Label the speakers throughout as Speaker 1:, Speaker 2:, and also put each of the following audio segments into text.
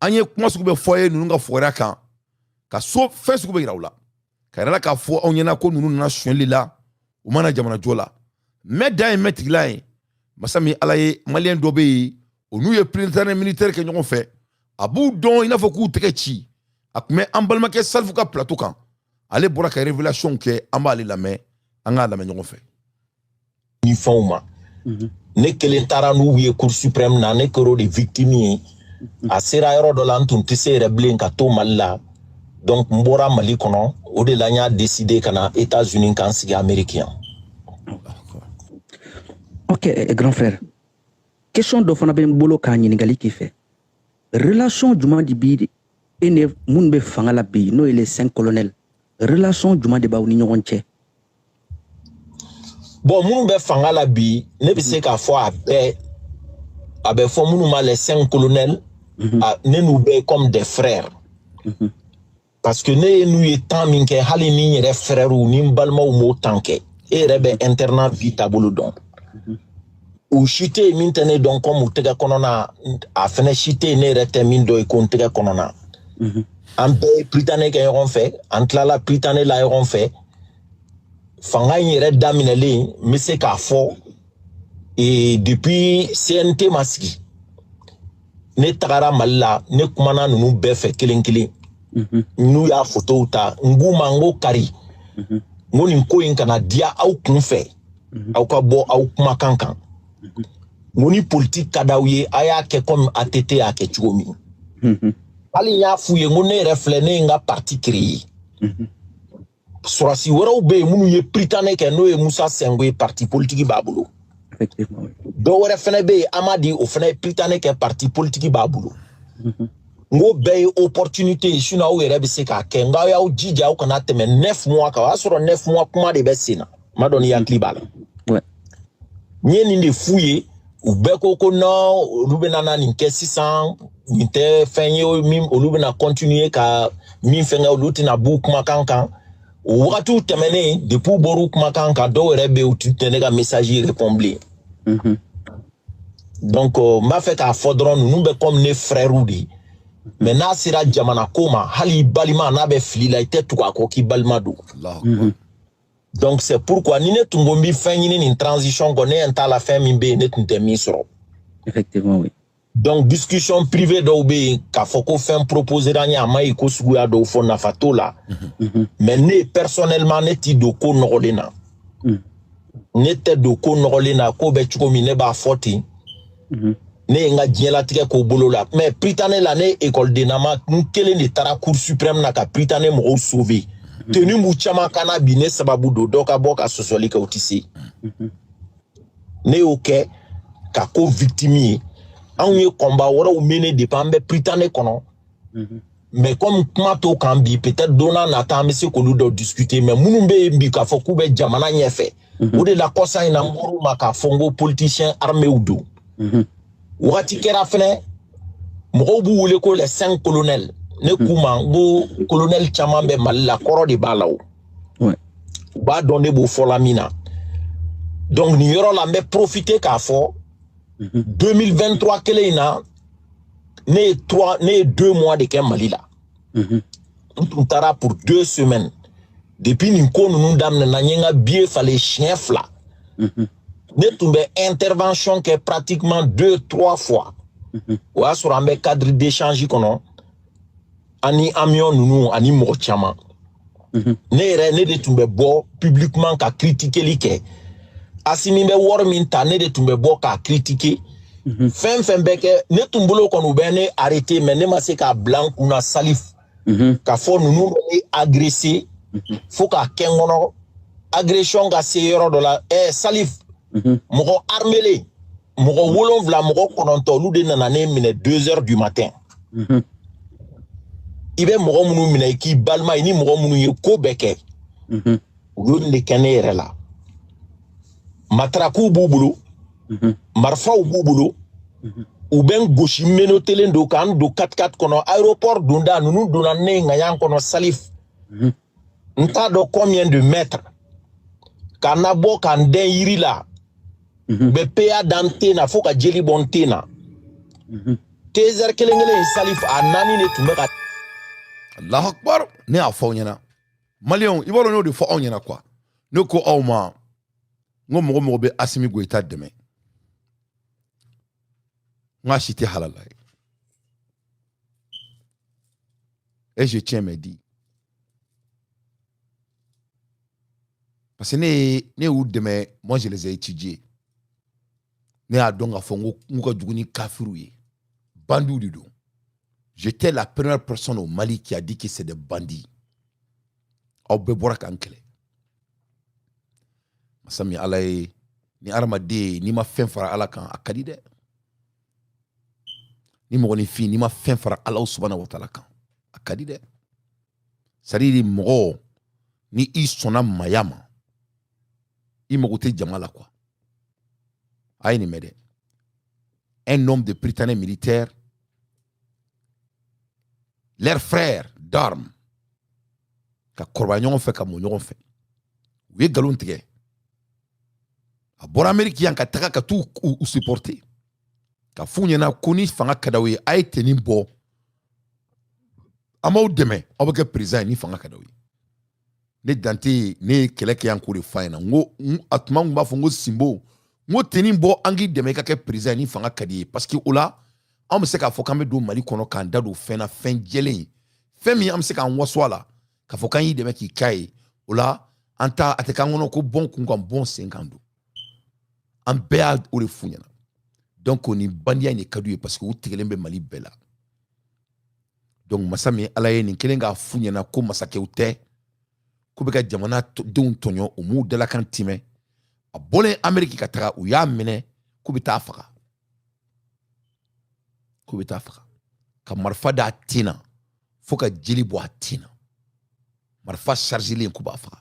Speaker 1: An ye kuma sugu bɛ fɔ ye ninnu ka fɔra kan ka so fɛn sugu bɛ yira u la ka yɛrɛ la k'a fɔ aw ɲɛna ko ninnu nana sonyɛli la, u mana jamana jɔ la. Mɛ dan ye mɛtigila ye masa min Ala ye. Maliyɛn dɔ bɛ yen, o n'u ye prytanée militaire kɛ ɲɔgɔn fɛ, a b'u dɔn i n'a fɔ k'u tɛgɛ ci. A tun bɛ an balimakɛ Salifu ka plateau kan, ale bɔra ka révélation kɛ. An b'ale lamɛn, an k'a lamɛn ɲɔgɔn fɛ.
Speaker 2: Ni fɛnw ma, ne kelen taara n'u ye Cour suprême na, ne kɛr'o de victime ye. A sera yɔrɔ dɔ la, n tun tɛ se yɛrɛ bilen ka to Mali la, donc n bɔra Mali kɔnɔ. O de la n y'a décidé ka na États-Unis, k'an sigi Amérique yan.
Speaker 3: Ok, grand frère, question dɔ fana bɛ n bolo k'a ɲininkali k'i fɛ. Relation jumɛn de bi e ni minnu bɛ fanga la bi, n'o ye les cinq colonels, relation jumɛn de b'aw ni ɲɔgɔn cɛ?
Speaker 2: Bon, minnu bɛ fanga la bi, ne bɛ se k'a fɔ a bɛɛ, a bɛ fɔ minnu ma les cinq colonels, ne n'u bɛɛ comme des frères, parce que ne ye n'u ye temps min kɛ, hali ni n yɛrɛ frères ni n balimaw m'o temps kɛ. E yɛrɛ bɛ internat vie taabolo dɔn. U si tɛ yen min tɛ ne dɔn comme u tɛgɛ kɔnɔna. A fɛnɛ si tɛ yen ne yɛrɛ tɛ min dɔn i ko n tɛgɛ kɔnɔna. An bɛɛ ye prytanée kɛ ɲɔgɔn fɛ, an tilala prytanée la ɲɔgɔn fɛ. Fanga in yɛrɛ daminɛlen, n bɛ se k'a fɔ depuis CNT ma sigi, ne tagara Mali la, ne kumana ninnu bɛɛ fɛ kelen kelen. N'u y'a fotow ta, n k'u ma, n ko kari, n ko nin ko in kana diya aw kun fɛ, aw ka bɔ aw kumakan kan. N ko ni politique ka d'aw ye, a y'a kɛ comme ATT y'a kɛ cogo min. Hali n y'a f'u ye, n ko ne yɛrɛ filɛ, ne ye n ka parti créer. Sɔrɔsi wɛrɛw bɛ yen minnu ye prytanée kɛ, n'o ye Musa Senko ye, parti politique b'a bolo. Dɔ wɛrɛ fɛnɛ bɛ yen, Amadi, o fɛnɛ ye prytanée kɛ, parti politique b'a bolo. N ko bɛɛ ye opportunité ye, sinon aw yɛrɛ bɛ se k'a kɛ. N k'aw y'aw jija, aw kana tɛmɛ 9 mois kan. O y'a sɔrɔ 9 mois kuma de bɛ sen na. N m'a dɔn ni hakili b'a la. N ye nin de f'u ye, u bɛɛ ko ko non, olu bɛna na nin kɛ sisan, nin tɛ fɛn ye min olu bɛna continuer ka min fɛnkɛ, olu tɛna b'u kumakan kan. O wagatiw tɛmɛnen, depuis u bɔr'u kumakan kan, dɔw yɛrɛ bɛ yen, u tɛ ne ka message répond bilen. Donc n b'a fɛ k'a fɔ dɔrɔn, ninnu bɛ comme ne frères de ye. Mais n'a sera jamana ko ma, hali i balima n'a bɛ fili la, i tɛ tugu a kɔ k'i balima don. Donc c'est pourquoi ni ne tun ko n bɛ fɛn ɲini nin transition kɔ, ne ɲɛ t'a la fɛn min bɛ yen ne tun tɛ min sɔrɔ.
Speaker 3: Effectivement, oui.
Speaker 2: Donc discussion privée dɔw bɛ yen, k'a fɔ ko fɛn proposer an ye, a ma ɲi ko suguya dɔw fɔ, nafa t'o la. Mais ne personnellement, ne t'i don ko nɔgɔlen na. Ne tɛ don ko nɔgɔlen na. Ko bɛ cogo min, ne b'a fɔ ten. Ne ye n ka diɲɛlatigɛ k'o bolo la. Mais prytanée la, ne ekɔliden nama, n kelen de taara Cour suprême na ka prytanée mɔgɔw sauver. Tenue b'u caman kan na bi, ne sababu don. Dɔ ka bɔ ka sɔsɔli kɛ, o tɛ se. Ne y'o kɛ ka ko victime ye. Anw ye combat wɛrɛw mené depuis an bɛ prytanée kɔnɔ. Mais comme kuma t'o kan bi, peut-être don n'a nata an bɛ se k'olu dɔ discuter. Mais minnu bɛ yen bi k'a fɔ k'u bɛ jamana ɲɛfɛ, o de la kɔsa in na n bɔr'u ma k'a fɔ n ko politicien arméw don. Wagati kɛra fɛnɛ, mɔgɔw b'u wele ko les cinq colonels. Ne k'u ma, n ko colonel caman bɛ Mali la, kɔrɔ de b'a la o. U b'a dɔn ne b'o fɔ la min na. Donc nin yɔrɔ la, n bɛ profiter k'a fɔ, 2023 kelen in na, ne ye trois, ne ye 2 mois de kɛ Mali la. N tun taara pour 2 semaines. Depuis nin ko ninnu daminɛna, n ye n ka billet falen siɲɛ 2. Ne tun bɛ intervention kɛ pratiquement deux, trois fois. O y'a sɔrɔ an bɛ cadre d'échange kɔnɔ, ani amion ninnu ani mɔgɔ caman. Ne yɛrɛ, ne de tun bɛ bɔ publiquement ka critiqueli kɛ. Asimi bɛ wari min ta, ne de tun bɛ bɔ k'a critiquer. Fɛn fɛn bɛ kɛ ne tun bolo kɔni, u bɛ ne arrêter, mais ne ma se k'a bila n kunna, Salif, k'a fɔ ninnu bɛ ne agressé fo k'a kɛ n kɔnɔ agression ka se yɔrɔ dɔ la. Salif, mɔgɔ armelen, mɔgɔ 7, mɔgɔ 9, olu de nana ne minɛ 2 heures du matin. I bɛ mɔgɔ minnu minɛ i k'i balima ye, ni mɔgɔ minnu ye ko bɛɛ kɛ, u y'o de kɛ ne yɛrɛ la. Matarakuw b'u bolo, marifaw b'u bolo, u bɛ n gosi, menottelen don k'an don 4x4 kɔnɔ. Aéroport donda, ninnu donna ne ŋaɲan kɔnɔ, Salif, n t'a dɔn combien de mètres, k'an nabɔ k'an dɛn yiri la. U bɛ PA da n ten na fo ka jeli bɔ n ten na. Taser kelen kelen in, Salif, a naani de tun bɛ ka.
Speaker 1: Allahu akbar! Ne y'a fɔ aw ɲɛna, maliyɛnw, i b'a dɔn, n'o de fɔ aw ɲɛna quoi. Ne ko aw ma n ko mɔgɔ mɔgɔ bɛ Asimi Goyita dɛmɛ, n k'a si tɛ halala ye. Et je tiens mes dits, parce que ne y'u dɛmɛ. Moi, je les ai étudiés. Ne y'a dɔn k'a fɔ n ko n ka jugu ni kafiriw ye, bandiw de don. J'étais la première personne au Mali qui a dit que c'est des bandits. Aw bɛɛ bɔra k'an kɛlɛ. Masa min Ala ye, ni hadamaden n'i ma fɛn fara Ala kan, a ka di dɛ. Ni mɔgɔninfin n'i ma fɛn fara Ala subahana wa taala kan, a ka di dɛ. C'est à dire, mɔgɔ ni i sɔnna maya ma, i mago tɛ jama la quoi. A ye nin mɛn dɛ. Un homme de Prytanée militaire, leur frère d'armes, ka kɔrɔbaya ɲɔgɔn fɛ, ka mɔ ɲɔgɔn fɛ, u ye nkalon tigɛ. A bɔra Ameriki yan ka taga ka t'u u supporter, ka f'u ɲɛna ko ni fanga ka d'aw ye, a ye tenue bɔ, an b'aw dɛmɛ, aw bɛ kɛ président ye ni fanga ka d'aw ye. Ne dante, ne ye kɛlɛ kɛ yan k'o de f'a ɲɛna. N ko a tuma n b'a fɔ n ko Sinbo, n ko tenue bɔ, an k'i dɛmɛ i ka kɛ président ye ni fanga ka di ye, parce que o la anw bɛ se k'a fɔ k'an bɛ don Mali kɔnɔ k'an da don fɛn na, fɛn jɛlen ye, fɛn min an bɛ se k'an waso a la k'a fɔ k'an y'i dɛmɛ k'i k'a ye. O la an ta a tɛ k'an kɔnɔ ko bɔn kun kan, bɔn sen kan don. An bɛɛ y'a o de f'u ɲɛna. Donc nin bandiya in de ka d'u ye, parce que u tigɛlen bɛ Mali bɛɛ la. Donc masa min Ala ye, nin kelen k'a f'u ɲɛna ko masakɛw tɛ, k'u bɛ ka jamana denw tɔɲɔ, u m'u dalakan timɛ. A bɔlen Ameriki ka taga, u y'a minɛ k'u bɛ taa faga, k'u bɛ taa faga, ka marifa d'a ten na fo ka jeli bɔ a ten na, marifa chargelen, k'u b'a faga.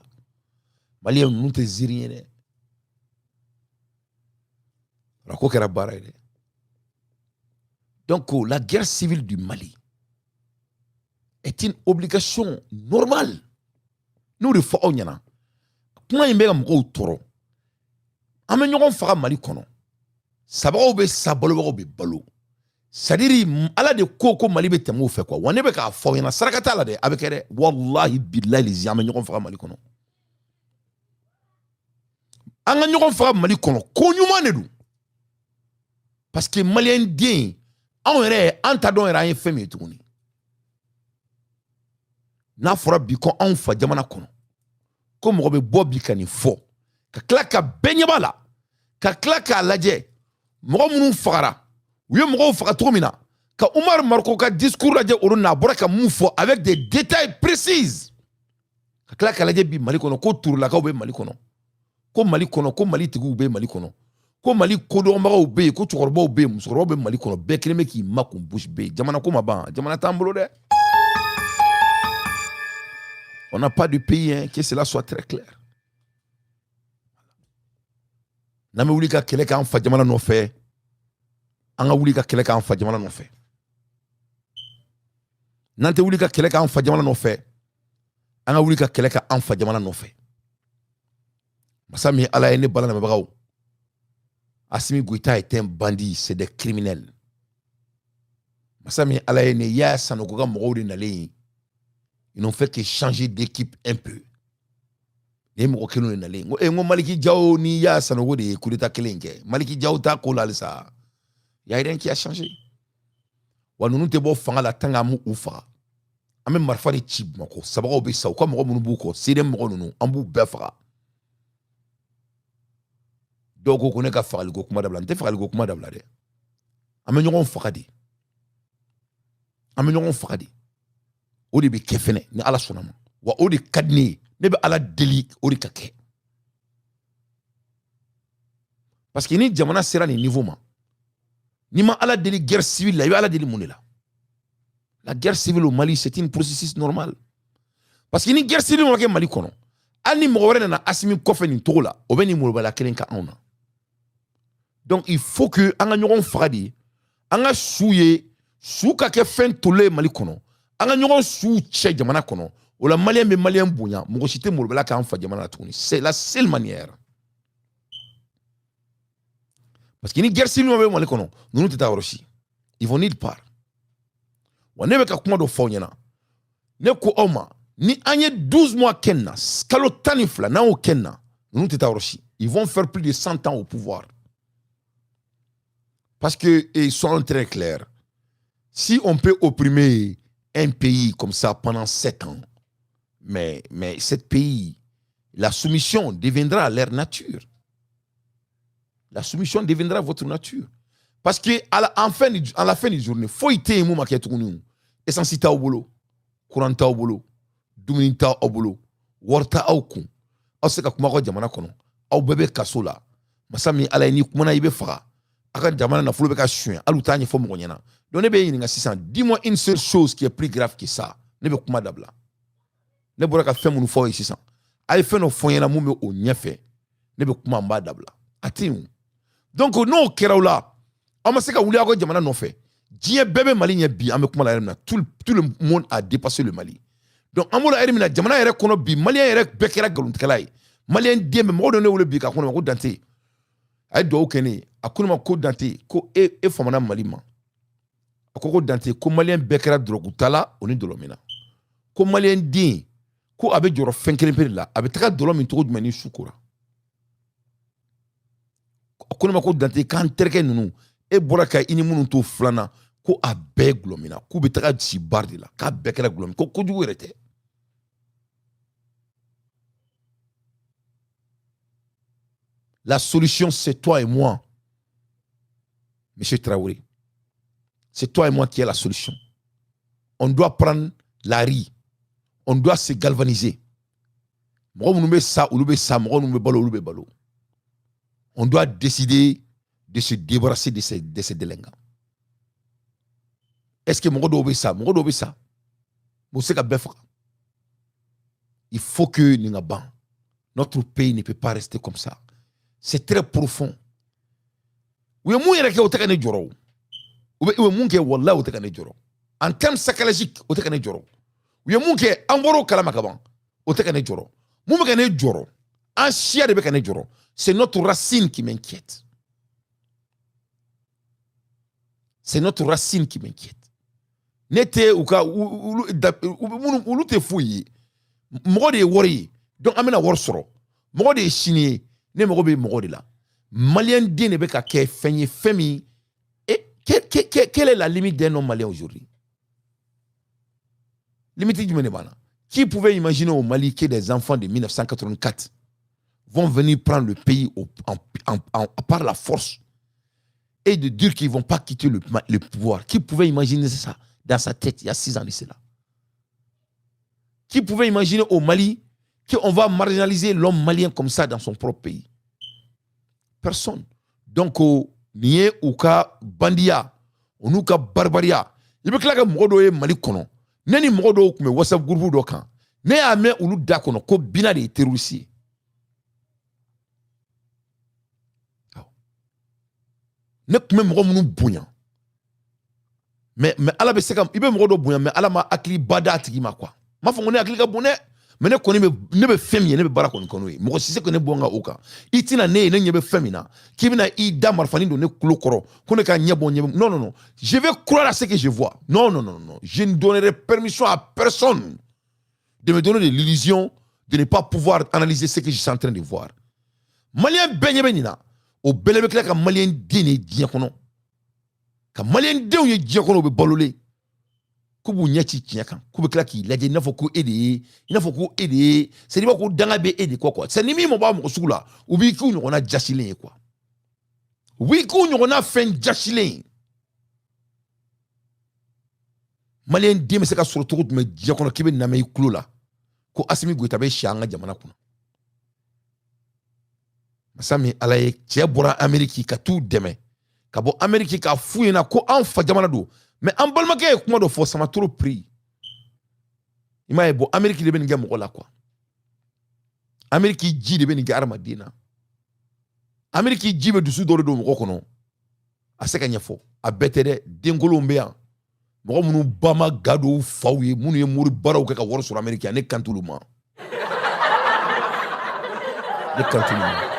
Speaker 1: Maliyɛn ninnu tɛ ziiri ye dɛ. Ko kɛra baara ye dɛ. Donc la guerre civile du Mali est une obligation normale. N'o de fɔ aw ɲɛna, kuma in bɛ ka mɔgɔw tɔɔrɔ. An bɛ ɲɔgɔn faga Mali kɔnɔ, sabagaw bɛ sa, balobagaw bɛ balo. C'est à dire, Ala de ko ko Mali bɛ tɛmɛ o fɛ quoi. Wa ne bɛ k'a fɔ aw ɲɛna, saraka t'a la dɛ, a bɛ kɛ dɛ. Wallahi billahi lizi, an bɛ ɲɔgɔn faga Mali kɔnɔ. An ka ɲɔgɔn faga Mali kɔnɔ, ko ɲuman de don, parce que maliyɛn den anw yɛrɛ, an ta dɔn yɛrɛ an ye fɛn min ye tuguni. N'a fɔra bi ko anw fa jamana kɔnɔ, ko mɔgɔ bɛ bɔ bi ka nin fɔ, ka tila ka bɛɛ ɲɛ b'a la, ka tila k'a lajɛ mɔgɔ minnu fagara, u ye mɔgɔw faga cogo min na, ka Umar Mariko ka discours lajɛ, olu n'a bɔra ka mun fɔ avec des détails précis, ka tila k'a lajɛ bi Mali kɔnɔ ko turulakaw bɛ Mali kɔnɔ, ko Mali kɔnɔ, ko Mali tigiw bɛ Mali kɔnɔ, ko Mali kodɔnbagaw bɛ yen, ko cɛkɔrɔbaw bɛ yen, musokɔrɔbaw bɛ Mali kɔnɔ, bɛɛ kelen bɛ k'i makun bouche bée. Jamana ko ma ban, jamana t'an bolo dɛ. On n'a pas de pays, hein, que cela soit très clair. N'an bɛ wuli ka kɛlɛ k'an fa jamana nɔfɛ, an ka wuli ka kɛlɛ k'an fa jamana nɔfɛ. N'an tɛ wuli ka kɛlɛ k'an fa jamana nɔfɛ, an ka wuli ka kɛlɛ k'an fa jamana nɔfɛ. Masa min Ala ye, ne bala lamɛnbagaw, Assimi Goïta est un bandit, c'est des criminels. Masa min Ala ye, ne y'a Sanogo ka mɔgɔw de nalen ye. Ils n'ont fait que changer d'équipe un peu. Ni mɔgɔ kelen de nalen. N ko Maliki Diaw ni y'a Sanogo de ye coup d'état kelen kɛ. Maliki Diaw t'a ko la halisa. Y a rien qui a changé. Wa ninnu tɛ bɔ fanga la tant qu'an m'u faga. An bɛ marifa de ci Bamakɔ. Sabagaw bɛ sa, u ka mɔgɔ minnu b'u kɔ, CDM mɔgɔ ninnu, an b'u bɛɛ faga. Dɔw ko ko ne ka fagaliko kuma dabila. N tɛ fagaliko kuma dabila dɛ. An bɛ ɲɔgɔn faga de. An bɛ ɲɔgɔn faga de. O de bɛ kɛ fɛnɛ ni Ala sɔnna ma. Wa o de ka di ne ye. Ne bɛ Ala deli o de ka kɛ. Parce que ni jamana sera nin niveau ma, n'i ma Ala deli guerre civile la, i bɛ Ala deli mun de la? La guerre civile au Mali, c'est un processus normal. Parce que ni guerre civile ma kɛ Mali kɔnɔ, hali ni mɔgɔ wɛrɛ nana Asimi kɔfɛ nin cogo la, o bɛ nin molobaliya kelen kan anw na. Donc il faut que an ka ɲɔgɔn faga de, an ka su ye, su ka kɛ fɛn tolen ye Mali kɔnɔ, an ka ɲɔgɔn suw cɛ jamana kɔnɔ. O la maliyɛn bɛ maliyɛn bonya, mɔgɔ si tɛ molobaliya k'an fa jamana la tuguni. C'est la seule manière. Parce que ni guerre civile bɛ Mali kɔnɔ, ninnu tɛ taa yɔrɔ si. Ils vont nulle part. Wa ne bɛ ka kuma dɔ fɔ aw ɲɛna. Ne ko aw ma, ni an ye 12 mois kɛ nin na, kalo 12 n'an y'o kɛ nin na, ninnu tɛ taa yɔrɔ si. Ils vont faire plus de 100 ans au pouvoir. Parce que, et soyons très clairs, si on peut opprimer un pays comme ça pendant 7 ans, mais ce pays, la soumission deviendra leur nature. La soumission deviendra votre nature. Parce que à la fin du journée, foyi tɛ yen mun ma kɛ tuguni. Essence t'aw bolo, courant t'aw bolo, dumuni t'aw bolo, wari t'aw kun. Aw tɛ se ka kuma aw ka jamana kɔnɔ. Aw bɛɛ bɛ kaso la. Masa min Ala ye, n'i kumana i bɛ faga. Aw ka jamana nafolo bɛ ka suɲɛ, hali u t'a ɲɛfɔ mɔgɔ ɲɛna. Donc ne bɛ e ɲininka sisan, dis-moi une seule chose qui est plus grave que ça. Ne bɛ kuma dabila. Ne bɔra ka fɛn minnu fɔ aw ye sisan. A ye fɛn dɔ fɔ n ɲɛna mun bɛ o ɲɛfɛ. Ne bɛ kuma, n b'a dabila. A tɛ yen o. Donc n'o kɛra o la, aw ma se ka wuli aw ka jamana nɔfɛ. Diɲɛ bɛɛ bɛ Mali ɲɛ bi, an bɛ kuma la yɛrɛ min na. Tout le monde a dépassé le Mali. Donc an b'o la yɛrɛ min na, jamana yɛrɛ kɔnɔ bi, Malien yɛrɛ bɛɛ kɛra nkalontigɛla ye. Malien den bɛɛ, mɔgɔ dɔ ne wele bi k'a ko ne ma ko Dante. A ye dugawu kɛ ne ye. A ko ne ma ko Dante, ko e famana Mali ma. A ko ko Dante, ko Malien bɛɛ kɛra dɔrɔgutala o ni dɔlɔminna. Ko Malien den, ko a bɛ jɔrɔ fɛn kelen pe de la, a bɛ taga dɔlɔ min cogo jumɛn ni su kora. A ko ne ma ko Dante, k'an terikɛ ninnu, e bɔra ka i ni minnu to filanan, ko a bɛɛ gulɔ min na, k'u bɛ taga si bar de la, k'a bɛɛ kɛra gulɔ min, ko kojugu yɛrɛ tɛ. La solution, c'est toi et moi, Monsieur Traoré. C'est toi et moi qui est la solution. On doit prendre la rue. On doit se galvaniser. Mɔgɔ minnu bɛ sa, olu bɛ sa. Mɔgɔ minnu bɛ balo, olu bɛ balo. On doit décider de se débarrasser de ces délinquants. Est-ce que mɔgɔ dɔw bɛ sa? Mɔgɔ dɔw bɛ sa. U bɛ se ka bɛɛ faga. Il faut que nin ka ban. Notre pays ne peut pas rester comme ça. C'est très profond. U ye mun yɛrɛ kɛ, o tɛ ka ne jɔrɔ o. U ye mun kɛ, walahi, o tɛ ka ne jɔrɔ. En termes psychologiques, o tɛ ka ne jɔrɔ. U ye mun kɛ, an bɔr'o kalama ka ban. O tɛ ka ne jɔrɔ. Mun bɛ ka ne jɔrɔ? An siya de bɛ ka ne jɔrɔ. C'est notre racine qui m'inquiète. C'est notre racine qui m'inquiète. Ne tɛ u ka olu minnu, olu tɛ foyi ye. Mɔgɔ de ye wari ye. Donc an bɛna wari sɔrɔ. Mɔgɔ de ye sini ye. Ne mago bɛ mɔgɔ de la. Malien den de bɛ ka kɛ fɛn ye, fɛn min. Et quelle est la limite d'un homme malien aujourd'hui? Limite jumɛn de b'an na? Qui pouvait imaginer au Mali que des enfants de 1984 vont venir prendre le pays par la force et de dire qu'ils ne vont pas quitter le pouvoir? Qui pouvait imaginer ça dans sa tête il y a 6 ans de cela? Qui pouvait imaginer au Mali qu'on va marginaliser l'homme malien comme ça dans son propre pays? Personne. Donc, nin ye u ka bandiya, o n'u ka baribariya. I bɛ tila ka mɔgɔ dɔw ye Mali kɔnɔ. Ne ni mɔgɔ dɔw tun bɛ WhatsApp groupe dɔ kan. Ne y'a mɛn olu da kɔnɔ ko Bina de ye terroriste ye. Ne tun bɛ mɔgɔ minnu bonya. Mais Ala bɛ se ka, i bɛ mɔgɔ dɔ bonya, mais Ala ma hakili ba d'a tigi ma quoi. N m'a fɔ ko ne hakili ka bon dɛ. Mais ne kɔni bɛ, ne bɛ fɛn min ye, ne bɛ baara kɔni kɛ n'o ye. Mɔgɔ si tɛ se ka ne bɔ n ka o kan. I tɛna ne ye, ne ɲɛ bɛ fɛn min na, k'i bɛna i da marifanin don ne tulo kɔrɔ, ko ne ka ɲɛ bɔ ɲɛ bɔ. Non, non, non. Je vais croire à ce que je vois. Non, non, non, non. Je ne donnerai permission à personne de me donner de l'illusion de ne pas pouvoir analyser ce que je suis en train de voir. Malien bɛɛ ɲɛ bɛ nin na. O bɛɛ bɛ tila ka Malien den ye diɲɛ kɔnɔ. Ka Malien denw ye diɲɛ kɔnɔ, u bɛ balolen. K'u b'u ɲɛ ci tiɲɛ kan, k'u bɛ tila k'i lajɛ i n'a fɔ ko e de ye, i n'a fɔ ko e de ye, c'est à dire ko danga bɛ e de kɔ quoi. C'est ni min mabɔ mɔgɔ sugu la, u b'i k'u ɲɔgɔnna jasilen ye quoi. U b'i k'u ɲɔgɔnna fɛn jasilen ye. Malien den bɛ se ka sɔrɔ cogo jumɛn diɲɛ kɔnɔ k'i bɛ namɛ i tulo la ko Assimi Goïta bɛ si an ka jamana kunna? Masa min Ala ye, cɛ bɔra Amérique ka t'u dɛmɛ, ka bɔ Amérique k'a f'u ɲɛna ko an fa jamana don. Mais an balimakɛ ye kuma dɔ fɔ, ça m'a trop pris. I m'a ye, bon, Amérique de bɛ nin kɛ mɔgɔ la quoi. Amérique ji de bɛ nin kɛ hadamaden na. Amérique ji bɛ dusu dɔ de don mɔgɔ kɔnɔ. A se ka ɲɛfɔ. A bɛɛ tɛ dɛ, denkolonw bɛ yan. Mɔgɔ minnu ba ma ga dɔw faw ye, minnu ye mori baaraw kɛ ka wari sɔrɔ Amérique yan, ne kan t'olu ma. Ne kan t'olu ma.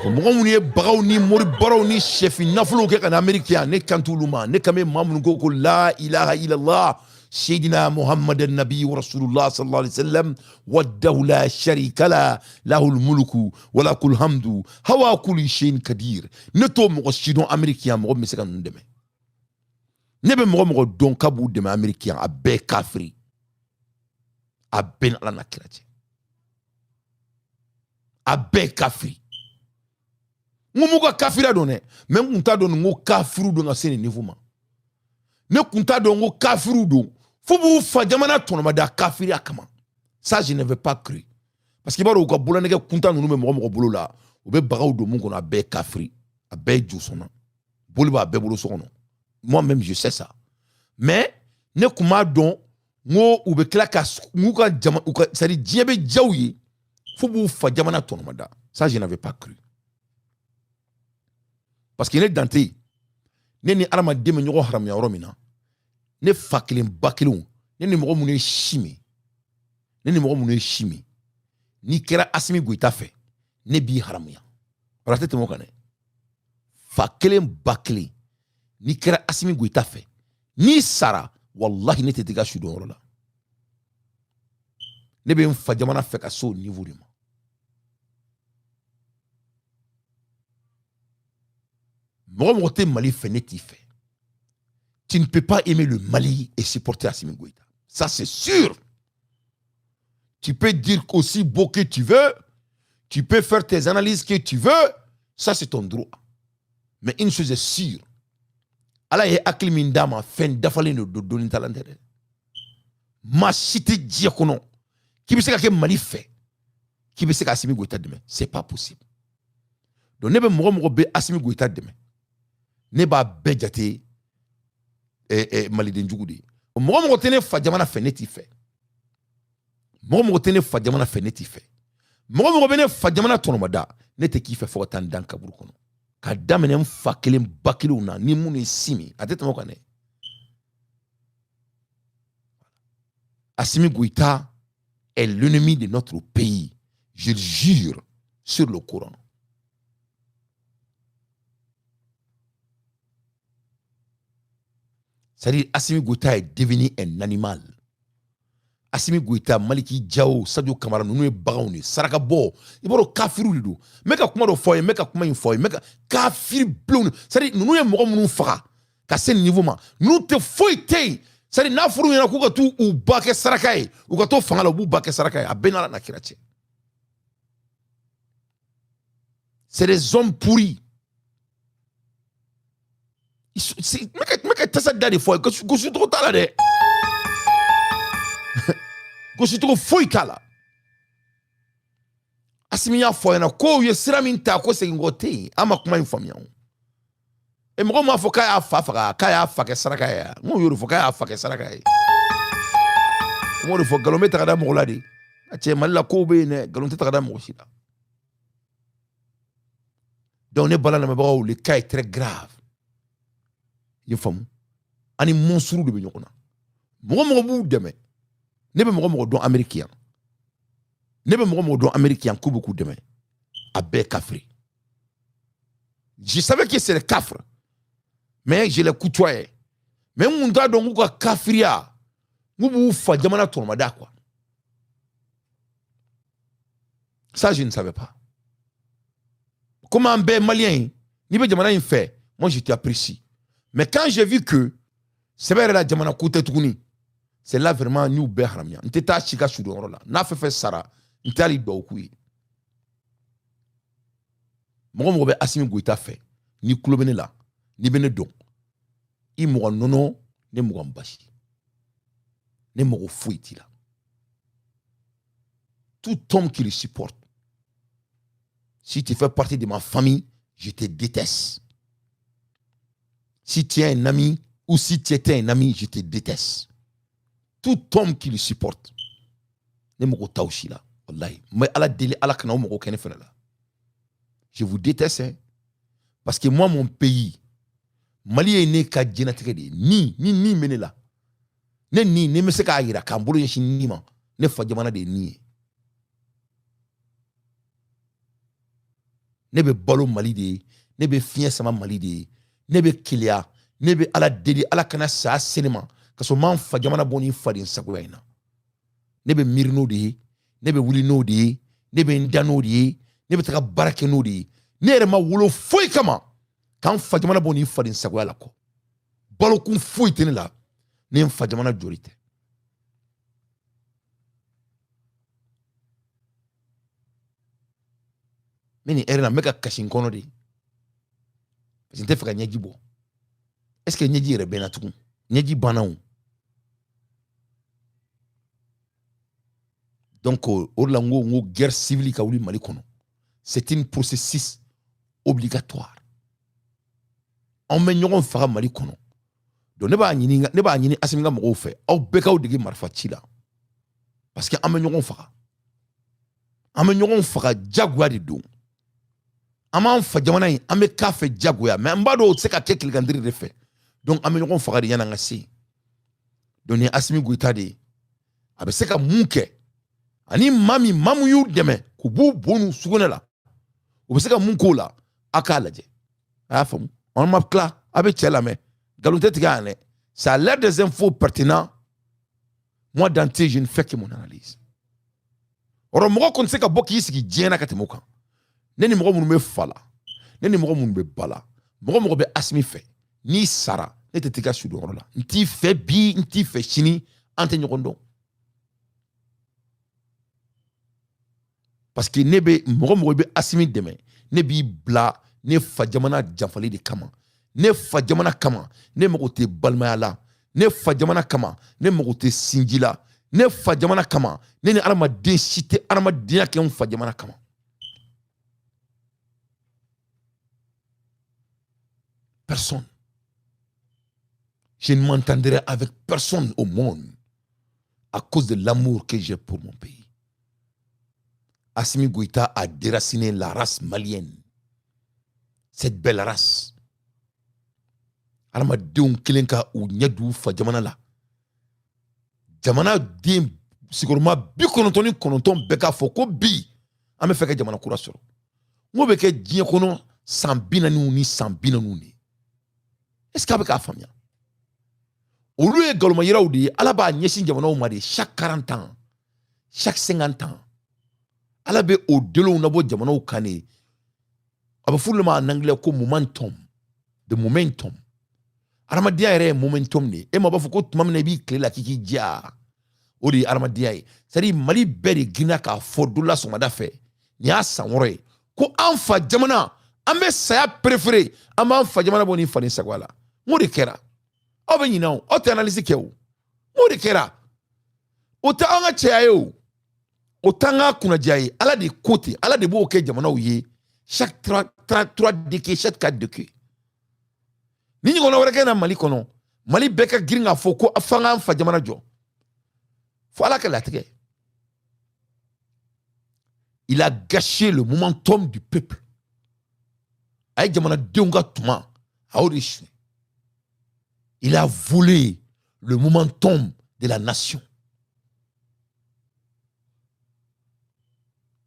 Speaker 1: Mɔgɔ minnu ye bagaw ni moribaraw ni sɛfin nafolow kɛ ka na Ameriki yan, ne kan t'olu ma. Ne kan bɛ maa minnu ko ko la ilaha illallah سيدنا محمد النبي ورسول الله صلى الله عليه وسلم وحده لا شريك له له الملك وله الحمد هو كل شيء قدير. Ne t'o mɔgɔ si dɔn Ameriki yan, mɔgɔ min bɛ se ka ninnu dɛmɛ. Ne bɛ mɔgɔ mɔgɔ dɔn k'a b'u dɛmɛ Ameriki yan, a bɛɛ kafiri, a bɛɛ ni Ala n'a kira cɛ, a bɛɛ kafiri. N ko m'u ka kafiriya dɔn dɛ, mais n kun t'a dɔn nin ko kafiriw don ka se nin niveau ma. Ne kun t'a dɔn ko kafiriw don fo b'u fa jamana tɔnɔmada kafiriya kama. Ça, je n'avais pas cru, parce que i b'a dɔn u ka bololanɛgɛ kuntan ninnu bɛ mɔgɔ mɔgɔ bolo la, u bɛ bagaw don mun kɔnɔ, a bɛɛ kafiri, a bɛɛ josɔnna, boli b'a bɛɛ bolo so kɔnɔ. Moi-même, je sais ça, mais ne kun m'a dɔn n ko u bɛ tila ka n'u ka jama u ka, c'est à dire diɲɛ bɛ diya u ye fo b'u fa jamana tɔnɔmada. Ça, je n'avais pas cru, parce que ne dan tɛ yen. Ne ni adamaden bɛ ɲɔgɔn haramuya yɔrɔ min na, ne fa kelen ba kelenw, ne ni mɔgɔ minnu ye si min, ne ni mɔgɔ minnu ye si min, n'i kɛra Asimi Goyita fɛ, ne b'i haramuya. Wala tɛ tɛmɛ o kan dɛ. Fa kelen ba kelen, n'i kɛra Asimi Goyita fɛ, n'i sara, walahi ne tɛ t'i ka su dɔn yɔrɔ la. Ne bɛ n fa jamana fɛ ka se o niveau de ma. Mɔgɔ mɔgɔ tɛ Mali fɛ, ne t'i fɛ. Tu ne peux pas aimer le Mali et supporter Assimi Goïta. Ça, c'est sûr. Tu peux dire aussi beau que tu veux, tu peux faire tes analyses que tu veux, ça, c'est ton droit. Mais une chose est sûre, Ala ye hakili min d'a ma, fɛn dafalen de don, donni talan tɛ dɛ. Maa si tɛ diɲɛ kɔnɔ k'i bɛ se ka kɛ Mali fɛ, k'i bɛ se ka Assimi Goïta dɛmɛ. C'est pas possible. Donc ne bɛ mɔgɔ mɔgɔ bɛ Assimi Goïta dɛmɛ, ne b'a bɛɛ jate maliden jugu de ye. Mɔgɔ mɔgɔ tɛ ne fa jamana fɛ, ne t'i fɛ. Mɔgɔ mɔgɔ tɛ ne fa jamana fɛ, ne t'i fɛ. Mɔgɔ mɔgɔ bɛ ne fa jamana tɔnɔmada, ne tɛ k'i fɛ fo ka taa n dan kaburu kɔnɔ. Ka daminɛ n fa kelen ba kelenw na ni minnu ye si min, a tɛ tɛmɛ o kan dɛ. Assimi Goïta est l'ennemi de notre pays. Je le jure sur le Coran. C'est-à-dire, Assimi Goïta est devenu un animal. Assimi Goïta, Maliki Diaw, Sadio Kamara, ninnu ye baganw de ye, saraka bɔ. I b'a dɔn kafiriw de don. N bɛ ka kuma dɔ fɔ ye, n bɛ ka kuma in fɔ ye, n bɛ ka kafiri bilenw de. C'est-à-dire, ninnu ye mɔgɔ minnu faga ka se nin niveau ma, ninnu tɛ foyi tɛ yen. C'est-à-dire, n'a fɔra u ɲɛna k'u ka t'u u ba kɛ saraka ye, u ka to fanga la, u b'u ba kɛ saraka ye. A bɛɛ n'Ala n'a kira cɛ. C'est des hommes pourris. N bɛ ka tasa da de fɔ ye, gosicogo t'a la dɛ. Gosicogo foyi t'a la. Asimi y'a fɔ a ɲɛna ko u ye sira min ta, ko segin kɔ tɛ yen. An ma kuma in faamuya o. E mɔgɔ m'a fɔ k'a y'a fa faga, k'a y'a fa kɛ saraka ye. N k'o y'o de fɔ, k'a y'a fa kɛ saraka ye. N k'o de fɔ, nkalon bɛ ta ka da mɔgɔ la de. A cɛ Mali la kow bɛ yen dɛ, nkalon tɛ ta ka da mɔgɔ si la. Donc ne bala lamɛnbagaw, le cas est très grave. I ye faamu? Ani monstre de bɛ ɲɔgɔn na. Mɔgɔ mɔgɔ b'u dɛmɛ. Ne bɛ mɔgɔ mɔgɔ dɔn Amérique yan. Ne bɛ mɔgɔ mɔgɔ dɔn Amérique yan k'u bɛ k'u dɛmɛ. A bɛɛ kafiri. Je savais que c'est les cafres, mais je les côtoyais. Mais n kun t'a dɔn k'u ka kafiriya, k'u b'u fa jamana tɔnɔmada quoi. Ça, je ne savais pas. Comme an bɛɛ malien ye, n'i bɛ jamana in fɛ, moi je t'apprécie. Mais quand j'ai vu que sɛbɛ yɛrɛ la jamana ko tɛ tuguni, c'est là vraiment n y'u bɛɛ haramuya. N tɛ taa si ka sudonyɔrɔ la. N'a fɛn fɛn sara, n tɛ hali duwawu k'u ye. Mɔgɔ mɔgɔ bɛ Asimi Goyita fɛ, n'i tulo bɛ ne la, n'i bɛ ne dɔn, i mɔgɔ nɔnɔ, ne mɔgɔ basi, ne mɔgɔ foyi t'i la. Tout homme qui le supporte, si tu fais partie de ma famille, je te déteste. Si tu es un ami ou si tu étais un ami, je te déteste. Tout homme qui le supporte, ne mɔgɔ t'aw si la, wallahi. N bɛ Ala deli, Ala kana o mɔgɔ kɛ ne fɛnɛ la. Je vous déteste, hein. Parce que moi, mon pays, Mali ye ne ka diɲɛlatigɛ de ye. Ni ni ni bɛ ne la. Ne ni ni bɛ se k'a yira k'an bolo ɲɛsin ni ma, ne fa jamana de ye ni ye. Ne bɛ balo Mali de ye, ne bɛ fiɲɛ sama Mali de ye, ne bɛ keleya, ne bɛ Ala deli Ala kana saya se ne ma ka sɔrɔ n m'an fa jamana bɔ nin faden sagoya in na. Ne bɛ miiri n'o de ye, ne bɛ wuli n'o de ye, ne bɛ n da n'o de ye, ne bɛ taga baara kɛ n'o de ye. Ne yɛrɛ ma wolo foyi kama k'an fa jamana bɔ nin faden sagoya la kɔ. Balokun foyi tɛ ne la ni n fa jamana jɔli tɛ. N bɛ nin ɛri la, n bɛ ka kasi n kɔnɔ de, parce que n tɛ fɛ ka ɲɛji bɔ. Est ce que ɲɛji yɛrɛ bɛ n na tugun? Ɲɛji banna o. Donc o de la n ko guerre civile ka wuli Mali kɔnɔ, c'est un processus obligatoire. Anw bɛ ɲɔgɔn faga Mali kɔnɔ. Donc ne b'a ɲini Asimi ka mɔgɔw fɛ, aw bɛɛ k'aw dege marifa ci la, parce que an bɛ ɲɔgɔn faga, an bɛ ɲɔgɔn faga jagoya de don. An b'an fa jamana in, an bɛ k'a fɛ jagoya, mais an b'a dɔn o tɛ se ka kɛ tilegandiri de fɛ. Donc an bɛ ɲɔgɔn faga de yan'an ka se. Donc nin ye Asimi Goyita de ye, a bɛ se ka mun kɛ, ani maa min y'u dɛmɛ k'u b'u bo n'u sugunɛ la, u bɛ se ka mun k'o la, a k'a lajɛ. A y'a faamu, an ma tila, a bɛ cɛ lamɛn, nkalon tɛ tigɛ yan dɛ. Ça a l'air des infos pertinents. Moi, Dante, je ne fais que mon analyse. Ɔrɔ mɔgɔ kɔni tɛ se ka bɔ k'i sigi diɲɛ na ka tɛmɛ o kan. Ne ni mɔgɔ minnu bɛ fa la, ne ni mɔgɔ minnu bɛ ba la, mɔgɔ bɛ Asimi fɛ, n'i sara ne tɛ t'i ka sudonyɔrɔ la. N t'i fɛ bi, n t'i fɛ sini, an tɛ ɲɔgɔn dɔn. Parce que ne bɛ mɔgɔ bɛ Asimi dɛmɛ, ne b'i bila ne fa jamana janfali de kama. Ne fa jamana kama, ne mago tɛ balimaya la. Ne fa jamana kama, ne mago tɛ sinji la. Ne fa jamana kama, ne ni adamaden si tɛ adamadenya kɛ n fa jamana kama. Personne. Je ne m'entendrai avec personne au monde à cause de l'amour que j'ai pour mon pays. Assimi Goïta a déraciné la race malienne. Cette belle race. Adamadenw kelen ka u ɲɛ d'u fa jamana la. Jamana den sigiyɔrɔma 99 bɛɛ k'a fɔ ko bi an bɛ fɛ ka jamana kura sɔrɔ. N ko bɛ kɛ diɲɛ kɔnɔ san 40 ni san 40 de. Est-ce que a bɛ k'a faamuya? Olu ye nkalonmayiraw de ye. Ala b'a ɲɛsin jamanaw ma de chaque 40 ans, chaque 50 ans. Ala bɛ o denw nabɔ jamanaw kan de. A bɛ f'olu ma en anglais ko momentum, the momentum. Adamadenya yɛrɛ ye momentum de ye. E ma b'a fɔ ko tuma min na i b'i tile la k'i k'i diya, o de ye adamadenya ye. C'est à dire Mali bɛɛ de girinna k'a fɔ don la sɔgɔmada fɛ, nin y'a san 6 ye, ko an fa jamana, an bɛ saya préféré, an b'an fa jamana bɔ nin faden sagoya la. N k'o de kɛra. Aw bɛ ɲinɛ o, aw tɛ analyse kɛ o. N k'o de kɛra. O tɛ an ka cɛya ye o, o t'an ka kunnadiya ye. Ala de ko ten, Ala de b'o kɛ jamanaw ye chaque 3 degrés, chaque 4 degrés. Ni ɲɔgɔnna wɛrɛ kɛ na Mali kɔnɔ, Mali bɛɛ ka girin k'a fɔ ko f'an k'an fa jamana jɔ. Fo Ala ka latigɛ. Il a gâché le momentum du peuple. A ye jamanadenw ka tuma, a y'o de suɲɛ. Il a volé le momentum de la nation.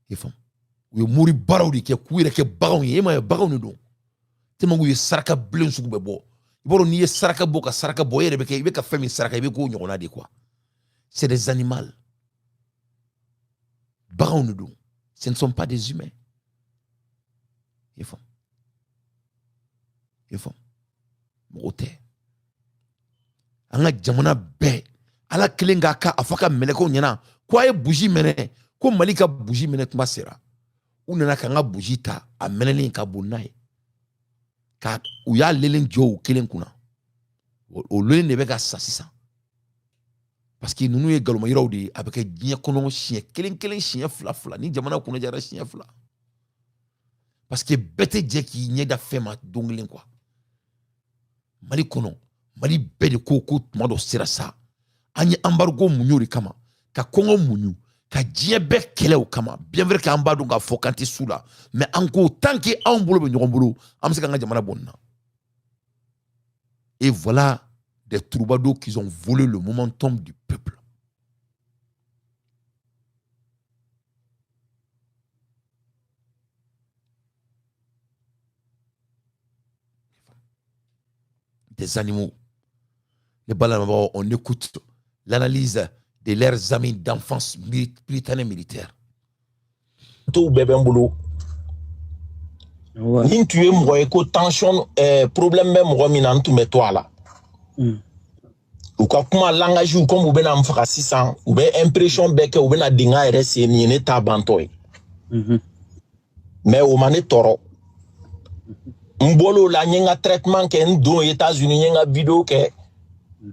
Speaker 1: I faamu? U ye mori baaraw de kɛ k'u yɛrɛ kɛ baganw ye. E m'a ye baganw de don. Tellement k'u ye saraka bilen sugu bɛɛ bɔ. I b'a dɔn n'i ye saraka bɔ ka saraka bɔ, e yɛrɛ bɛ kɛ, i bɛ ka fɛn min saraka, i bɛ k'o ɲɔgɔnna de quoi. C'est des animaux. Baganw de don. Ce ne sont pas des humains. I faamu? I faamu? Mɔgɔ tɛ. An ka jamana bɛɛ, Ala kelen k'a ka a fɔ a ka mɛlɛkɛw ɲɛna ko a ye buji minɛ, ko Mali ka buji minɛ tuma sera. U nana k'an ka buji ta, a mɛnɛlen ka bon n'a ye. Ka u y'a lelen jɔ u kelen kunna. O lelen de bɛ ka sa sisan. Parce que ninnu ye nkalonmayiraw de ye, a bɛ kɛ diɲɛ kɔnɔ siɲɛ kelen kelen, siɲɛ fila fila, ni jamana kunna jara siɲɛ fila. Parce que bɛɛ tɛ jɛ k'i ɲɛ da fɛn ma don kelen quoi. Mali kɔnɔ, Mali bɛɛ de ko ko tuma dɔ sera sa. An ye embargo muɲu o de kama, ka kɔngɔ muɲu, ka diɲɛ bɛɛ kɛlɛ o kama. Bien vrai k'an b'a dɔn k'a fɔ k'an tɛ su la, mais an ko tant que anw bolo bɛ ɲɔgɔn bolo, an bɛ se k'an ka jamana bɔ nin na. Et voilà des troubadours qui ont volé le momentum du peuple. Des animaux. Les balamabagaw, on écoute l'analyse de leurs amis d'enfance britanniques militaires.
Speaker 2: Tow bɛɛ bɛ n bolo. Ni n tun ye mɔgɔ ye ko tension problème bɛ mɔgɔ min na, n tun bɛ to a la. U ka kuma langage, comme u bɛna n faga sisan, u bɛ impression bɛɛ kɛ, u bɛna dingɛ yɛrɛ sen. Nin ye ne ta bantɔ ye. Mais o ma ne tɔɔrɔ. N bɔl'o la, n ye n ka traitement kɛ, n don États-Unis, n ye n ka vidéo kɛ,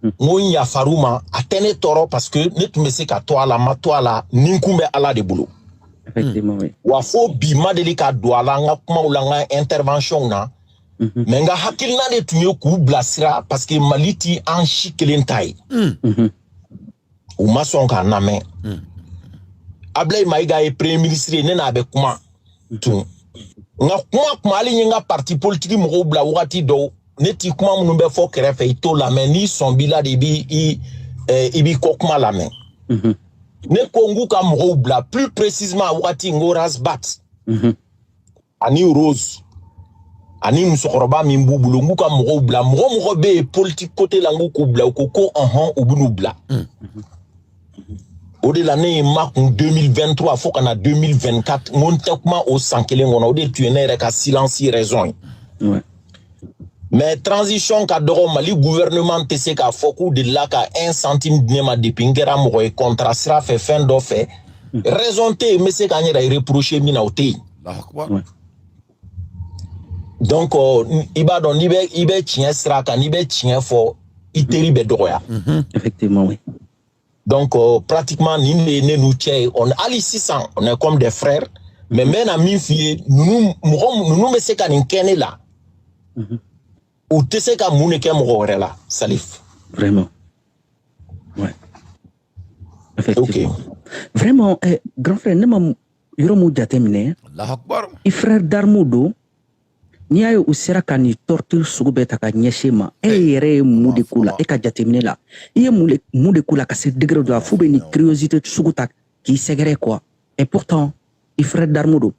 Speaker 2: n ko n yafar'u ma. A tɛ ne tɔɔrɔ parce que ne tun bɛ se ka to a la, n ma to a la. Ni kun bɛ Ala de bolo.
Speaker 3: Effectivement, oui.
Speaker 2: Wa fo bi, ma deli ka don a la n ka kumaw la, n ka intervention na. Mais n ka hakilina de tun ye k'u bilasira parce que Mali ti an si kelen ta ye. U ma sɔn k'a lamɛn. Ablaye Mayiga ye premier ministre ye, ne n'a bɛ kuma tun. N ka kuma, hali n ye n ka parti politique mɔgɔw bila wagati dɔw, ne ti kuma minnu bɛ fɔ kɛrɛfɛ, i t'o lamɛn. N'i sɔn b'i la de, i b'i i i b'i kɔ kuma lamɛn. Ne ko n k'u ka mɔgɔw bila, plus précisément a wagati, n ko Ras Bath ani Rose ani musokɔrɔba min b'u bolo, n k'u ka mɔgɔw bila. Mɔgɔ mɔgɔ bɛ yen politique côté la, n k'u k'u bila. U ko ko ɔhɔn, u bɛn'u bila. O de la ne ye makun 2023 fo ka na 2024, n ko n tɛ kuma o san kelen kɔnɔ. O de tun ye ne yɛrɛ ka silence raison ye. Mais transition ka dɔgɔ, Mali gouvernement tɛ se k'a fɔ k'u delila ka 1 centime di ne ma depuis n kɛra mɔgɔ ye contrat sira fɛ, fɛn dɔ fɛ. Raison tɛ yen n bɛ se k'an yɛrɛ reprocher min na, o tɛ yen.
Speaker 1: Allahu akbar.
Speaker 2: Donc i b'a dɔn, n'i bɛ i bɛ tiɲɛ sira kan, n'i bɛ tiɲɛ fɔ, i teri bɛ dɔgɔya.
Speaker 3: Effectivement, oui.
Speaker 2: Donc pratiquement nin de ye ne n'u cɛ ye. On hali sisan, on est comme des frères. Mais n bɛ na min f'i ye, ninnu mɔgɔ ninnu bɛ se ka nin kɛ ne la, u tɛ se ka mun de kɛ mɔgɔ wɛrɛ la, Salif.
Speaker 3: Vraiment. Ouais. Effectivement. Vraiment, eh, grand frère, ne ma yɔrɔ mun jateminɛ,
Speaker 1: Allahu akbar.
Speaker 3: i frère d'armes don, n'i y'a ye u sera ka nin torture sugu bɛɛ ta ka ɲɛsin ma, e yɛrɛ ye mun de k'u la? E ka jateminɛ la, i ye mun de k'u la ka se degré dɔ la f'u bɛ nin curiosité sugu ta k'i sɛgɛrɛ quoi? Et pourtant i frère d'armes don,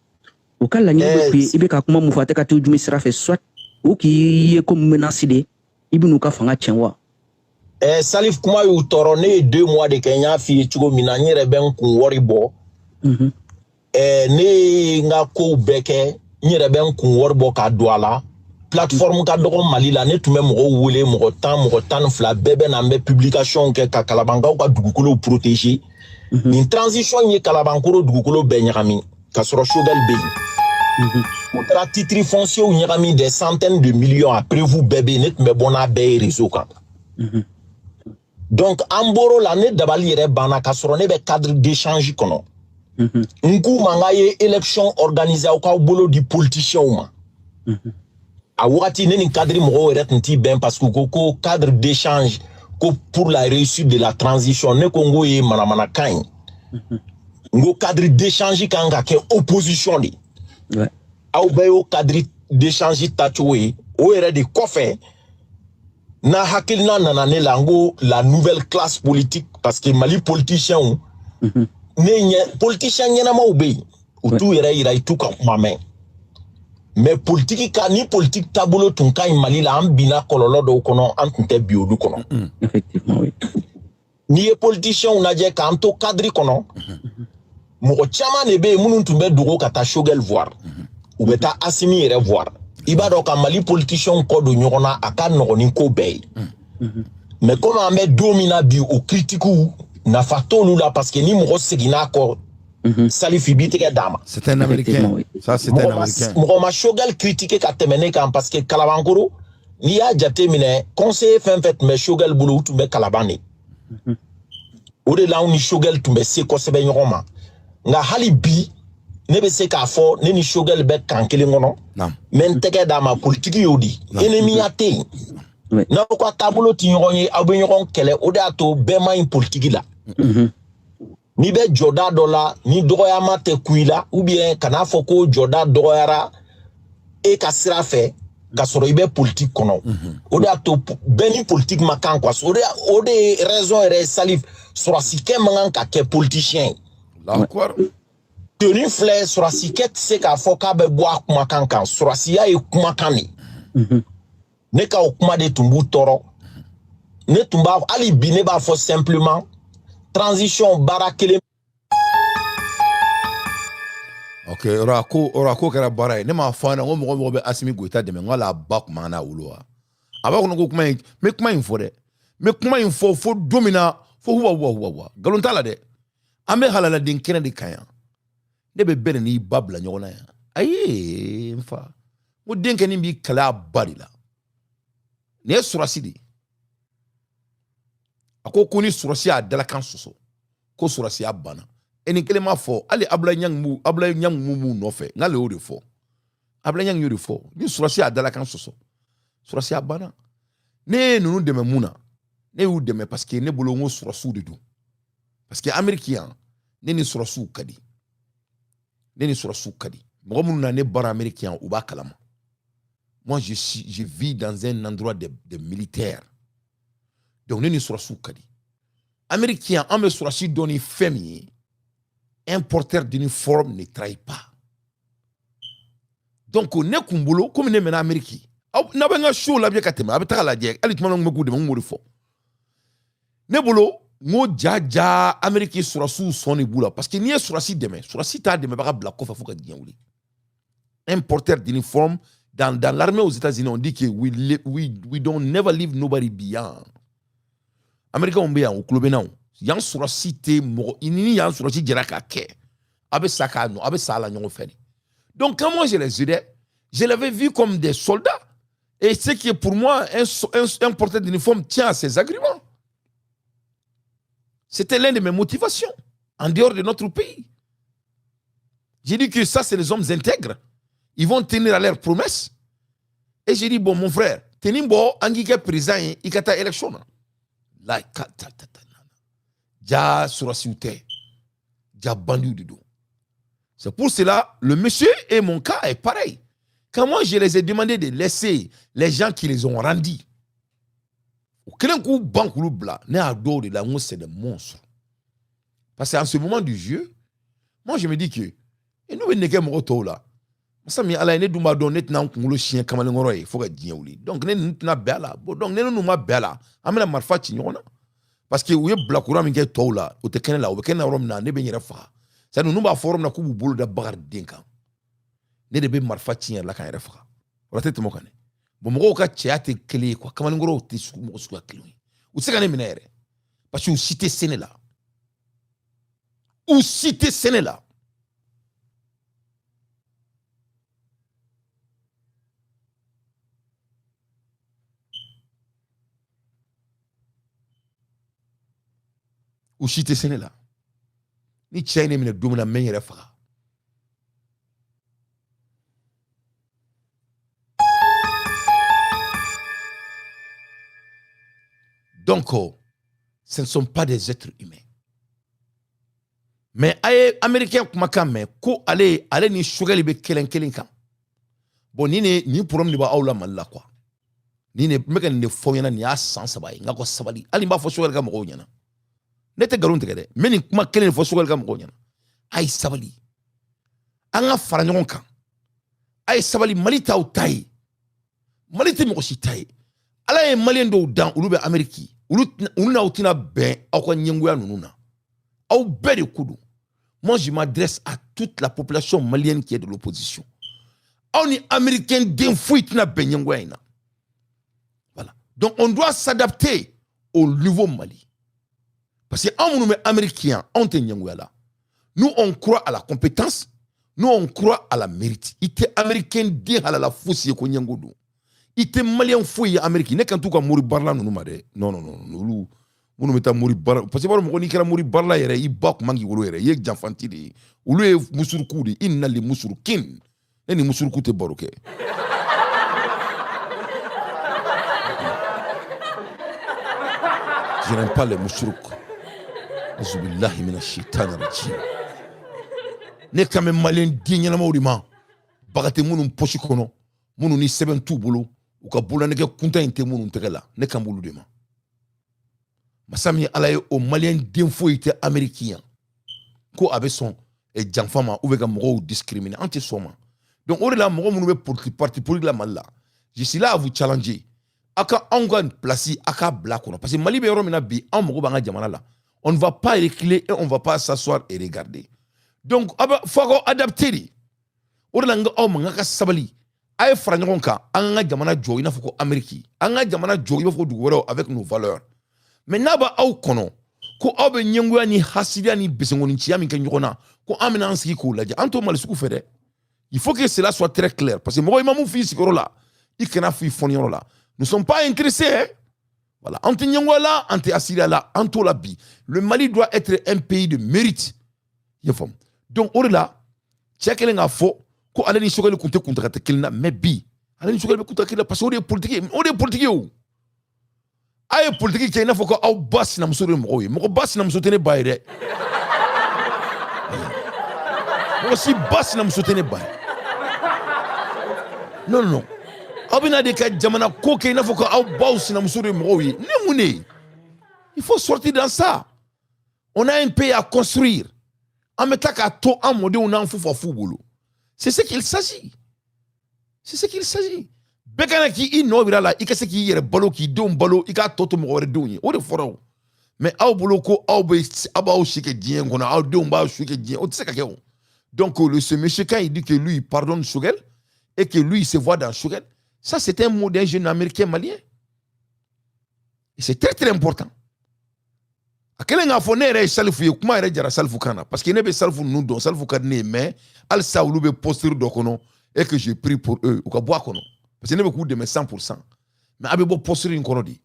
Speaker 3: u ka laɲini bɛ kun ye i bɛ ka kuma mun fɔ, a tɛ ka t'u jumi sira fɛ, soit u k'i ye comme menace de, i bɛ n'u ka fanga tiɲɛ wa?
Speaker 2: Salif, kuma y'u tɔɔrɔ. Ne ye 2 mois de kɛ, n y'a f'i ye cogo min na, n yɛrɛ bɛ n kun wari bɔ. Ne ye n ka kow bɛɛ kɛ, n yɛrɛ bɛ n kun wari bɔ k'a don a la. Plateforme ka dɔgɔ Mali la. Ne tun bɛ mɔgɔw wele, mɔgɔ 10, mɔgɔ 12, bɛɛ bɛ na, n bɛ publication kɛ ka Kalabankaw ka dugukolow protéger. Nin transition ye Kalabankoro dugukolo bɛɛ ɲagami ka sɔrɔ Choguel bɛ yen. U taara titre foncier ɲagami, des centaines de millions, a preuve bɛɛ bɛ yen. Ne tun bɛ bɔ n'a bɛɛ ye réseau kan. Donc an bɔr'o la, ne dabali yɛrɛ banna ka sɔrɔ ne bɛ cadre d'échange kɔnɔ. N k'u ma n k'a ye élection organiser, aw k'aw bolo di politiciens ma. A wagati, ne ni cadre mɔgɔw yɛrɛ tun t'i bɛn parce que u ko ko cadre d'échange ko pour la réussite de la transition. Ne ko n k'o ye manamanakan ye. N ko cadre d'échange kan ka kɛ opposition de. Aw bɛɛ y'o cadre d'échange tacogo ye. O yɛrɛ de kɔfɛ n'a hakilina nana ne la, n ko la nouvelle classe politique, parce que Mali politiciens, ne ɲɛ politicien ɲɛnamaw bɛ yen, u t'u yɛrɛ yira, i t'u ka kuma mɛn. Mais politique ka ni politique taabolo tun ka ɲi Mali la, an binna kɔlɔlɔ dɔw kɔnɔ, an tun tɛ bi olu kɔnɔ.
Speaker 3: Effectivement, oui.
Speaker 2: N'i ye politiciens lajɛ k'an to cadre kɔnɔ, mɔgɔ caman de bɛ yen minnu tun bɛ dogo ka taa Choguel voir, u bɛ taa Asimi yɛrɛ voir. I b'a dɔn ka Mali politiciens kɔ don ɲɔgɔn na, a ka nɔgɔn ni ko bɛɛ ye. Mais comme an bɛ don min na bi, o critiques nafa t'olu la parce que ni mɔgɔ seginna kɔ, Salif, i b'i tɛgɛ d'a ma.
Speaker 1: C'est un Américain. Ça, c'est un Américain.
Speaker 2: Mɔgɔ ma Choguel critiquer ka tɛmɛ ne kan parce que Kalabankoro, n'i y'a jate minɛ, conseiller fɛn fɛn tun bɛ Choguel bolo, u tun bɛ Kalaban de. O de la anw ni Choguel tun bɛ se kosɛbɛ ɲɔgɔn ma. Nka hali bi, ne bɛ se k'a fɔ ne ni Choguel bɛ kan kelen kɔnɔ. N bɛ n tɛgɛ d'a ma. Politiki y'o di, ennemiya tɛ yen. N'aw ka taabolo ti ɲɔgɔn ye, aw bɛ ɲɔgɔn kɛlɛ. O de y'a to bɛɛ man ɲi politiki la. N'i bɛ jɔda dɔ la, ni dɔgɔyama tɛ ku i la, ou bien kan'a fɔ ko jɔda dɔgɔyara e ka sira fɛ ka sɔrɔ i bɛ politiki kɔnɔ. O de y'a to bɛɛ ni politiki ma kan quoi. O de ye raison yɛrɛ ye, Salif. Sɔrɔsikɛ man kan ka kɛ politicien ye. Tenue filɛ, sɔrɔsikɛ tɛ se k'a fɔ k'a bɛ bɔ a kumakan kan. Sɔrɔsiya ye kumakan de ye. Ne ka o kuma de tun b'u tɔɔrɔ. Ne tun b'a, hali bi ne b'a fɔ simplement, transition baara kelen.
Speaker 1: Ok, yɔrɔ a ko kɛra baara ye. Ne m'a fɔ a ɲɛna ko mɔgɔ mɔgɔ bɛ Asimi Goyita dɛmɛ, n ko hali a ba kun man n'a wolo wa. A b'a kɔnɔ ko kuma in, n bɛ kuma in fɔ dɛ, n bɛ kuma in fɔ fo don min na, fo huwa huwa huwa huwa. Nkalon t'a la dɛ. An bɛ halaladen kɛnɛ de kan yan. Ne bɛ bɛɛ de n'i ba bila ɲɔgɔn na yan. Ayi, n fa, n ko denkɛnin b'i kali a ba de la. Nin ye sɔrɔsi de ye. A ko ko ni sɔrɔsi y'a dalakan sɔsɔ, ko sɔrɔsiya banna. E ni kelen m'a fɔ, hali Abulayi Ɲangi b'u, Abulayi Ɲangi mun b'u nɔfɛ, n'ale y'o de fɔ. Abulayi Ɲangi y'o de fɔ. Ni sɔrɔsi y'a dalakan sɔsɔ, sɔrɔsiya banna. Ne ye ninnu dɛmɛ mun na? Ne y'u dɛmɛ parce que ne bolo n ko sɔrɔsiw de don. Parce que Amérique yan, ne ni sɔrɔsiw ka di. Ne ni sɔrɔsiw ka di. Mɔgɔ minnu na ne baara Amérique yan, u b'a kalama. Moi, je vis dans un endroit de militaires. Donc, ne ni sɔrɔsiw ka di. Amérique yan, an bɛ sɔrɔsi dɔn ni fɛn min ye, un porteur d'uniforme ne trahit pas. Donc, ne kun bolo, komi ne mɛnna Amérique, aw n'a bɛ n ka show lajɛ ka tɛmɛ, a bɛ taga lajɛ, hali tuma min n bɛ k'u dɛmɛ, n b'o de fɔ. Ne bolo, n ko ja ja Amérique sɔrɔsiw sɔn de b'u la, parce que n'i ye sɔrɔsi dɛmɛ, sɔrɔsi t'a dɛmɛbaga bila kɔfɛ fo ka diɲɛ wuli. Un porteur d'uniforme, dans l'armée aux États-Unis, on dit que we don't never leave nobody behind. Américains bɛ yan, u tulo bɛ na o. Yan sɔrɔsi tɛ mɔgɔ, ni yan sɔrɔsi jɛra k'a kɛ, a bɛ sa k'a nɔ, a bɛ sa a la ɲɔgɔn fɛ de. Donc quand moi je les aidais, je l'avais vu comme des soldats. Et ce qui est pour moi, un porteur d'uniforme tient à ses agréments. C'était l'une de mes motivations, en dehors de notre pays. J'ai dit que ça, c'est les hommes intègres. Ils vont tenir à leurs promesses. Et j'ai dit, bon, mon frère, tenez bon, an k'i kɛ président ye, i ka taa élection na. La, ka, ta, ta, ta, na. Ja sɔrɔsiw tɛ. Ja bandiw de don. C'est pour cela, le monsieur et mon cas est pareil. Quand moi, je les ai demandé de laisser les gens qui les ont rendus, u kɛlen k'u ban k'olu bila, ne y'a dɔw de la, n ko c'est des monstres. Parce qu'en ce moment du jeu, moi je me dis que, et n'u bɛ nɛgɛ mɔgɔ tɔw la, masa min ala ye, ne dun b'a dɔn ne tɛna n kunkolo siɲɛ kamalenkɔrɔ ye fo ka diɲɛ wuli. Donc ne ninnu tɛna bɛn a la. Bon, donc ne ninnu ma bɛn a la, an bɛna marifa ci ɲɔgɔn na. Parce que u ye bilakura min kɛ tɔw la, o tɛ kɛnɛ la, o bɛ kɛnɛ la yɔrɔ min na, ne bɛ n yɛrɛ faga. C'est à dire ninnu b'a fɔ yɔrɔ min na k'u b'u bolo da Bakari den kan, ne de bɛ marifa ci n yɛrɛ la ka n yɛrɛ faga. O tɛ tɛmɛ o kan dɛ. Bon, mɔgɔw ka cɛya tɛ kelen ye quoi. Kamalenkɔrɔw tɛ mɔgɔ suguya kelen ye. U tɛ se ka ne minɛ yɛrɛ. Parce que u si tɛ se ne la. U si tɛ se ne la. U si tɛ se ne la. Ni cɛ ye ne minɛ don min na, n bɛ n yɛrɛ faga. Donc, ce ne sont pas des êtres humains. Mais a ye américain kumakan mɛn ko ale ni Choguel bɛ kelen kelen kan. Bon, ni ne nin problème de b'aw la Mali la quoi. Ni ne n bɛ ka nin de fɔ ɲɛna, nin y'a san 3 ye. N ka ko sabali. Hali n b'a fɔ Choguel ka mɔgɔw ɲɛna. Ne tɛ nkalon tigɛ dɛ. N bɛ nin kuma kelen de fɔ Choguel ka mɔgɔw ɲɛna. A ye sabali. An ka fara ɲɔgɔn kan. A ye sabali, Mali t'aw ta ye. Mali tɛ mɔgɔ si ta ye. Ala ye maliyɛn dɔw dan, olu bɛ Amérique. Olu n'aw tɛna bɛn aw ka ɲɛngoya ninnu na. Aw bɛɛ de ko don. Moi, je m'adresse à toute la population malienne qui est de l'opposition. Aw ni américain den foyi tɛna bɛn ɲɛngoya in na. Voilà. Donc, on doit s'adapter au nouveau Mali. Parce que anw minnu bɛ Amérique yan, anw tɛ ɲɛngoya la. Nous, on croit à la compétence. Nous, on croit à la mérite. I tɛ américain den halala fosi ye ko ɲɛngo don. I tɛ maliyɛn foyi ye Amérique. Ne kan t'u ka mori barila ninnu ma dɛ. Non, non, non. Olu minnu bɛ taa mori bara, parce que i b'a dɔn mɔgɔ n'i kɛra mori barila yɛrɛ, i ba kun man k'i wolo yɛrɛ, i ye janfanti de ye. Olu ye musurukuw de ye. I nali musurukin. Ne ni musuruku tɛ baro kɛ. Je n'aime pas les musuruku. Azubillahi mina shaitani rajim. Ne kan bɛ maliyɛn den ɲɛnamaw de ma. Baga tɛ minnu poche kɔnɔ, minnu ni sɛbɛn t'u bolo, u ka bololanɛgɛ kuntan in tɛ minnu tɛgɛ la, ne kan b'olu de ma. Masa min ala ye, o maliyɛn den foyi tɛ Amérique yan ko a bɛ sɔn janfa ma ou bien ka mɔgɔw discriminer, an tɛ sɔn ma. Donc o de la, mɔgɔ minnu bɛ parti politique la Mali la, je suis là à vous challenger. Aw ka anw ka place a k'a bila kɔnɔ, parce que Mali bɛ yɔrɔ min na bi, anw mago b'an ka jamana la. On ne va pas reculer et on ne va pas s'asseoir et regarder. Donc aw bɛ fo aw ka adapter de. O de la n ko aw ma, n ka sabali, a ye fara ɲɔgɔn kan, an ka jamana jɔ i n'a fɔ ko Amérique, an ka jamana jɔ i b'a fɔ ko dugu wɛrɛw avec nos valeurs. Mais n'a b'aw kɔnɔ ko aw bɛ ɲɛngoya ni hasidiya ni besenkɔniciya min kɛ ɲɔgɔn na, ko an bɛna an sigi k'o lajɛ, an t'o Mali sugu fɛ dɛ. Il faut que cela soit très clair, parce que mɔgɔ i ma mun f'i sigiyɔrɔ la, i kana f'i fɔniyɔrɔ la. Nous sommes pas intéressés, hein? Voilà, an tɛ ɲɛngoya la, an tɛ hasidiya la, an t'o la bi. Le Mali doit être un pays de mérite, i y'a faamu. Donc o de la, cɛ kɛlen k'a fɔ ko ale ni Choguel kun tɛ kuntaga tɛ kelen na, mais bi ale ni Choguel bɛ kuntaga kelen na, parce que o de ye politique ye, o de ye politique ye. O a ye politique kɛ i n'a fɔ ko aw ba sinamuso de ye mɔgɔw ye. Mɔgɔ ba sinamuso tɛ ne ba ye dɛ, mɔgɔ si ba sinamuso tɛ ne ba ye. Non, non, aw bɛna de ka jamana ko kɛ i n'a fɔ ko aw baw sinamuso de ye mɔgɔw ye. Ne mun de ye? Il faut sortir dans ça. On a un pays à construire. An bɛ taa k'a to an mɔdenw n'an fufafuw bolo. C'est ce qu'il s'agit, c'est ce qu'il s'agit. Bɛɛ kana k'i nɔ yira la, i ka se k'i yɛrɛ balo, k'i denw balo, i k'a tɔ to mɔgɔ wɛrɛ denw ye. O de fɔra o. Mais aw bolo ko aw bɛ aw b'aw si kɛ diɲɛ kɔnɔ, aw denw b'aw si kɛ diɲɛ, o tɛ se ka kɛ o. Donc ce monsieur, quand il dit que lui, il pardonne Choguel et que lui, il se voit dans Choguel, ça, c'est un mot d'un jeune Américain malien et c'est très très important. A kɛlen k'a fɔ ne yɛrɛ ye Salifu ye, kuma yɛrɛ jara Salifu kan na, parce que ne bɛ Salifu ninnu dɔn, Salifu ka di ne ye, mais halisa olu bɛ posture dɔ kɔnɔ et que je prie pour eux, u ka bɔ a kɔnɔ, parce que ne bɛ k'u dɛmɛ 100%. Mais a bɛ bɔ posture in kɔnɔ de.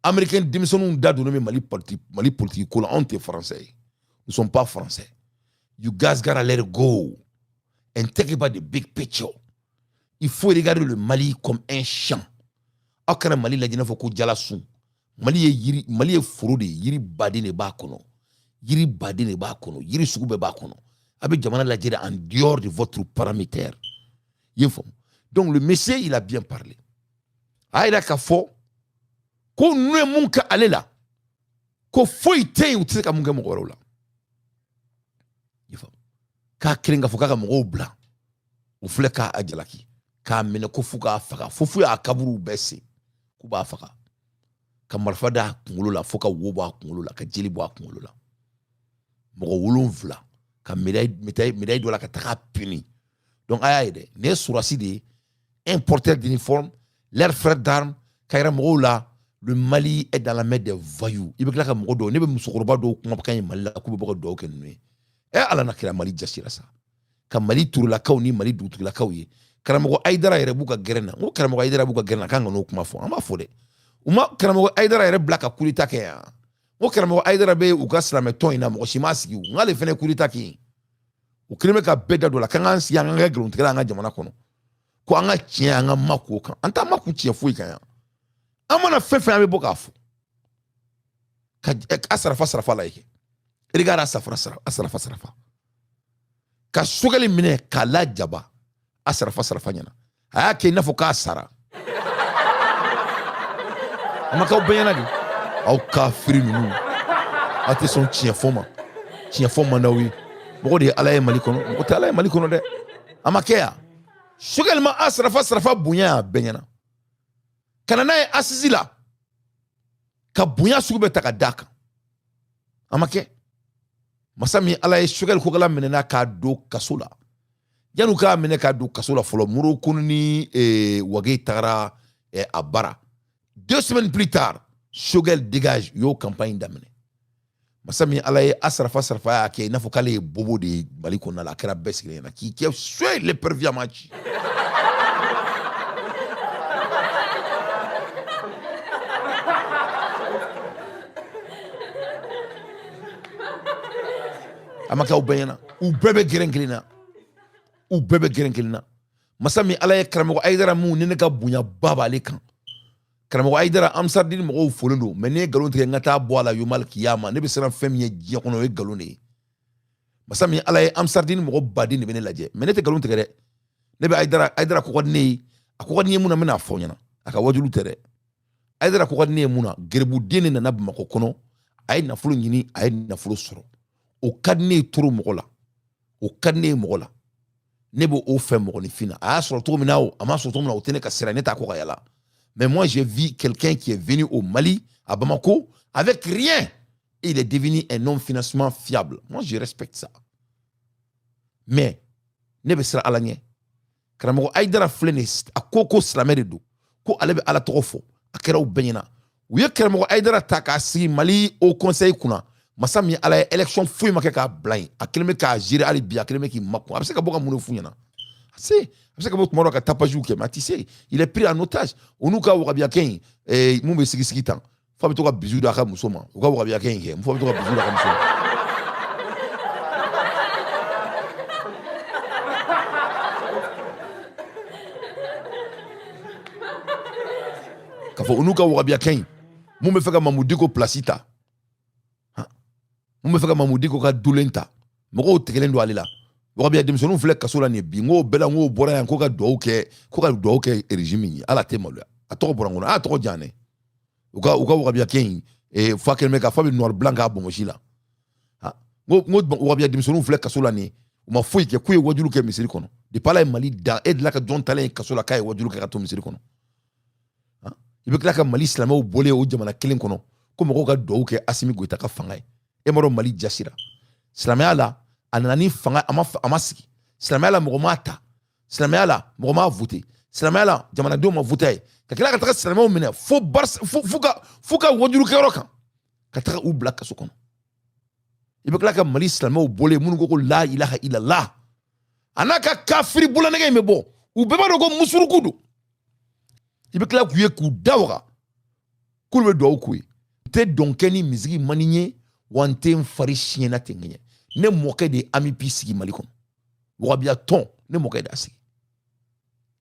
Speaker 1: Américain denmisɛnninw da donnen bɛ Mali politique, Mali politique ko la. Anw tɛ français ye, nous sommes pas français. You guys gotta let it go and think about the big picture. Il faut regarder le Mali comme un champ. Aw kana Mali lajɛ i n'a fɔ ko jalasun. Mali ye yiri, Mali ye foro de ye, yiri baden de b'a kɔnɔ, yiri baden de b'a kɔnɔ, yiri sugu bɛɛ b'a kɔnɔ. A bɛ jamana lajɛ en dehors de votre paramètre, i ye faamu. Donc le monsieur, il a bien parlé. A yira k'a fɔ ko ninnu ye mun kɛ ale la, ko foyi tɛ yen u tɛ se ka mun kɛ mɔgɔ wɛrɛw la, i ye faamu. K'a kelen k'a fɔ k'a ka mɔgɔw bila, u filɛ k'a jalaki k'a minɛ ko f'u k'a faga, fo f'u y'a kaburuw bɛɛ sen k'u b'a faga, ka marifa da a kunkolo la fo ka wo bɔ a kunkolo la, ka jeli bɔ a kunkolo la, mɔgɔ 7 ka médaille dɔ la ka taga puni. Donc a y'a ye dɛ, nin ye sɔrɔdasi de ye, un porteur d'uniforme, leur frère d'armes, ka yira mɔgɔw la, le Mali est dans la main des voyous. I bɛ tila ka mɔgɔ dɔw, ne bɛ musokɔrɔba dɔw kumakan ye Mali la k'u bɛ bɔ ka dugawu kɛ ninnu ye. Ɛ Ala na kira, Mali jasira sa, ka Mali turulakaw ni Mali dugutigilakaw ye. Karamɔgɔ Ayidara yɛrɛ b'u ka gɛrɛn na. N ko karamɔgɔ Ayidara b'u ka gɛrɛn na, k'an ka n'o kuma fɔ, an b'a fɔ dɛ. U ma karamɔgɔ Ayidara yɛrɛ bila ka coup d'état kɛ yan. N ko karamɔgɔ Ayidara bɛ u ka silamɛ tɔn in na, mɔgɔ si m'a sigi o. N k'ale fana coup d'état kɛ yen. U kelen bɛ ka bɛɛ da don a la k'an k'an sigi, an k'an kɛ nkalontigɛla an ka jamana kɔnɔ, ko an ka tiɲɛ, an ka makun o kan. An t'an makun tiɲɛ foyi kan yan. An mana fɛn fɛn, an bɛ bɔ k'a fɔ ka a sarafa sarafa la kɛ. Regarde, a sarafa a sarafa sarafa ka Choguel minɛ k'a lajaba, a sarafa sarafa ɲɛna, a y'a kɛ i n'a fɔ k'a sara. A ma k'aw bɛɛ ɲɛna de. Aw kafiri ninnu, aw tɛ sɔn tiɲɛ fɔ ma, tiɲɛ fɔ man d'aw ye. Mɔgɔ de ye Ala ye Mali kɔnɔ, mɔgɔ tɛ Ala ye Mali kɔnɔ dɛ. A ma kɛ yan. Choguel ma a sarafa sarafa bonya a bɛɛ ɲɛna, ka na n'a ye assise la, ka bonya sugu bɛɛ ta ka d'a kan. A ma kɛ. Masa min Ala ye, Choguel Kokala minɛna k'a don kaso la. Yan'u k'a minɛ k'a don kaso la fɔlɔ, Moro Konu ni Wage tagara a bara. 2 semaines plus tard, Choguel dégage, u y'o campagne daminɛ. Masa min Ala ye, a sarafa sarafa y'a kɛ i n'a fɔ k'ale ye bobo de ye Mali kɔnɔna la. A kɛra bɛɛ sigilen ɲɛna k'i kɛ suye l'épervier ma ci. A ma kɛ aw bɛɛ ɲɛna? U bɛɛ bɛ gɛrɛn kelen na, u bɛɛ bɛ gɛrɛn kelen na. Masa min Ala ye, karamɔgɔ Ayidara mun ni ne ka bonyaba b'ale kan, karamɔgɔ Ayidara Ansardine mɔgɔw folen don, mais ne ye nkalon tigɛ n ka taa bɔ a la yomal kiyama, ne bɛ siran fɛn min ye diɲɛ kɔnɔ, o ye nkalon de ye. Masa min Ala ye, Ansardine mɔgɔ baden de bɛ ne lajɛ, mais ne tɛ nkalon tigɛ dɛ. Ne bɛ Ayidara, Ayidara ko ka di ne ye. A ko ka di n ye mun na? N bɛna fɔ ɲɛna. A ka wajulu tɛ dɛ. Ayidara ko ka di ne ye mun na? Gerebuden de nana Bamakɔ kɔnɔ, a ye nafolo ɲini, a ye nafolo sɔrɔ. O ka di ne ye toro mɔgɔ la, o ka di ne ye mɔgɔ la, ne b'o fɛ mɔgɔninfin na. A y'a sɔrɔ cogo min na o, a ma sɔrɔ cogo min na, o tɛ ne ka sira, ne t'a kɔ ka yala. Mais moi, j'ai vu quelqu'un qui est venu au Mali, à Bamako, avec rien. Et il est devenu un homme financièrement fiable. Moi, je respecte ça. Mais, ne bɛ siran Ala ɲɛ. Karamɔgɔ Ayidara filɛ nin ye, a ko ko silamɛ de don, ko ale bɛ Ala tɔgɔ fɔ, a kɛra u bɛɛ ɲɛna. U ye karamɔgɔ Ayidara ta k'a sigi Mali Haut Conseil kunna. Masa min Ala ye, élection foyi ma kɛ k'a bila yen, a kelen bɛ k'a gérer hali bi, a kelen bɛ k'i makun. A bɛ se ka bɔ ka mun de f'u ɲɛna? A se, a bɛ se ka bɔ tuma dɔ ka tapagew kɛ, mais a tɛ se. Il est pris en otage. O n'u ka wagabiyakɛ in, mun bɛ sigi sigi tan, f'a bɛ to ka bisou d'a ka muso ma. U ka wagabiyakɛ in kɛ, f'a bɛ to ka bisou d'a ka muso ma. K'a fɔ u n'u ka wagabiyakɛ in, mun bɛ fɛ ka Mamu Diko place ta, mun bɛ fɛ ka Mamu Diko ka dulen ta, mɔgɔw tigɛlen don ale la. Wagabiya denmisɛnninw filɛ kaso la nin ye bi. N k'o bɛɛ la, n k'o bɔra yan ko ka duwawu kɛ, ko ka duwawu kɛ régime ye. Ala tɛ maloya, a tɔgɔ bɔra n kɔnɔ, a tɔgɔ jan dɛ. U ka wagabiyakɛ in, fa kɛlen bɛ ka fa bɛ noir blanc k'a bonbonsi la. N ko wagabiya denmisɛnninw filɛ kaso la nin ye, u ma foyi kɛ, k'u ye wajulu kɛ misiri kɔnɔ. Depuis Ala ye Mali dan, e delila ka jɔn talen ye kaso la k'a ye wajulu kɛ ka to misiri kɔnɔ? I bɛ tila ka Mali silamɛw bɔlen o jamana kelen kɔnɔ ko mɔgɔw ka duwawu kɛ Asimi Goyita ka fanga ye. E m'a dɔn Mali jasira silamɛya la, a nana ni fanga, a ma sigi silamɛya la, mɔgɔ m'a ta silamɛya la, mɔgɔ m'a voté silamɛya la, jamanadenw ma voté a ye, ka tila ka taga silamɛw minɛ fo barisa fo ka wajulukɛyɔrɔ kan, ka taga u bila kaso kɔnɔ. I bɛ tila ka Mali silamɛw bɔlen minnu ko ko la ilaha illallah, a n'a ka kafiri bololanɛgɛ in bɛ bɔ, u bɛɛ b'a dɔn ko musuruku don. I bɛ tila k'u ye k'u da waga k'olu bɛ duwawu k'u ye. N tɛ dɔn kɛ ni misigi man di n ye, wa n tɛ n fari siɲɛna ten ŋɛɲɛ. Ne mɔkɛ de ye AMIPI sigi Mali kɔnɔ, wagabiya tɔn, ne mɔkɛ de y'a sigi.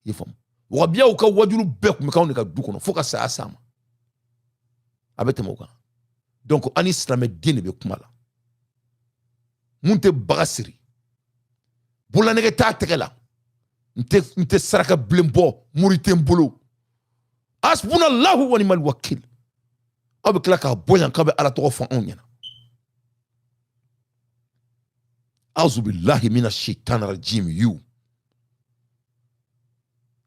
Speaker 1: I ye faamu? Wagabiyaw ka wajulu bɛɛ tun bɛ k'anw de ka du kɔnɔ fo ka saya s'a ma. A bɛ tɛmɛ o kan. Donc an ni silamɛden de bɛ kuma la, mun tɛ baga siri, bololanɛgɛ t'a tɛgɛ la, n tɛ saraka bilen bɔ, mori tɛ n bolo. Asbunallahu wa ni'mal wakil. Aw bɛ tila k'a bɔ yan k'aw bɛ Ala tɔgɔ fɔ anw ɲɛna. Auzubillahi mina shaitan rajim. You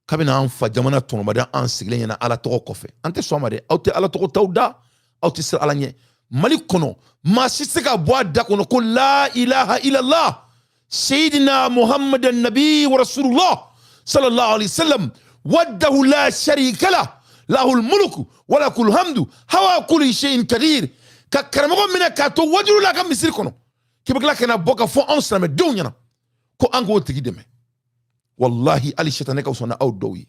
Speaker 1: kabini an fa jamana tɔnɔmada, an sigilen ɲɛna Ala tɔgɔ kɔfɛ, an tɛ sɔn a ma dɛ. Aw tɛ Ala tɔgɔ t'aw da, aw tɛ siran Ala ɲɛ. Mali kɔnɔ, maa si tɛ se ka bɔ a da kɔnɔ ko la ilaha illallah sayyidina Muhammadan nabi wa rasulullah sallallahu alaihi wasallam wahdahu la sharika lah lahul mulku wa lakul hamdu hawa kulli shay'in kadir. Ka karamɔgɔ minɛ k'a to wajulu la a ka misiri kɔnɔ, k'i bɛ tila ka na bɔ ka fɔ anw silamɛdenw ɲɛna ko an k'o tigi dɛmɛ. Wallahi, hali sitanɛ ka fisa n'aw dɔw ye.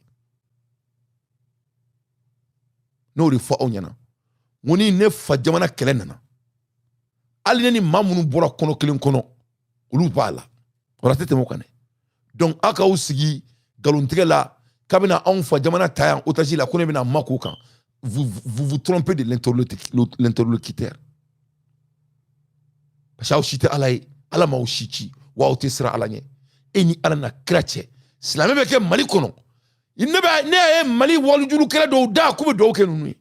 Speaker 1: N'o de fɔ aw ɲɛna, n ko ni ne fa jamana kɛlɛ nana, hali ne ni maa minnu bɔra kɔnɔ kelen kɔnɔ, olu b'a la, o la tɛ tɛmɛ o kan dɛ. Donc aw k'aw sigi nkalontigɛ la k'a bɛna anw fa jamana ta yan otage la, ko ne bɛna mako kan, vous vous trompez de l'interlocuteur, parce que aw si tɛ Ala ye, Ala m'aw si ci, wa aw tɛ siran Ala ɲɛ. E ni Ala na kira cɛ, silamɛ bɛ kɛ Mali kɔnɔ. Ne bɛ ne y'a ye Mali walijulukɛla dɔw da k'u bɛ dugawu kɛ ninnu ye.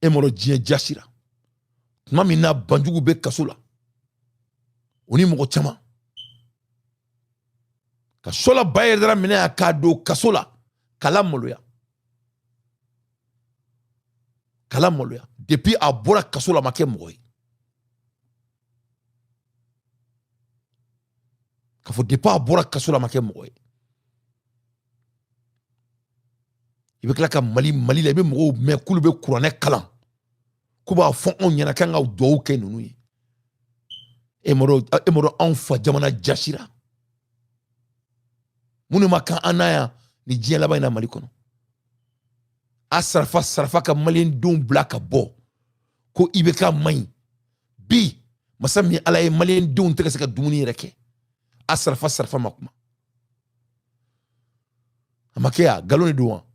Speaker 1: E m'a dɔn diɲɛ jasira tuma min na, banjugu bɛ kaso la, o ni mɔgɔ caman ka Sɔla Bayɛrɛ minɛ yan k'a don kaso la, k'a lamaloya, k'a lamaloya. Depuis a bɔra kaso la, a ma kɛ mɔgɔ ye. K'a fɔ depuis a bɔra kaso la, a ma kɛ mɔgɔ ye. I bɛ tila ka Mali la, i bɛ mɔgɔw mɛn k'olu bɛ kuranɛ kalan, k'u b'a fɔ anw ɲɛna k'an ka duwawu kɛ ninnu ye. E m'a dɔn anw fa jamana jasira, minnu ma kan an na yan ni diɲɛ laban in na Mali kɔnɔ. A sarafa sarafa ka maliyɛndenw bila ka bɔ ko IBK man ɲi. Bi masa min Ala ye, maliyɛndenw tɛ ka se ka dumuni yɛrɛ kɛ. A sarafa sarafa ma kuma, a ma kɛ yan, nkalon de don wa?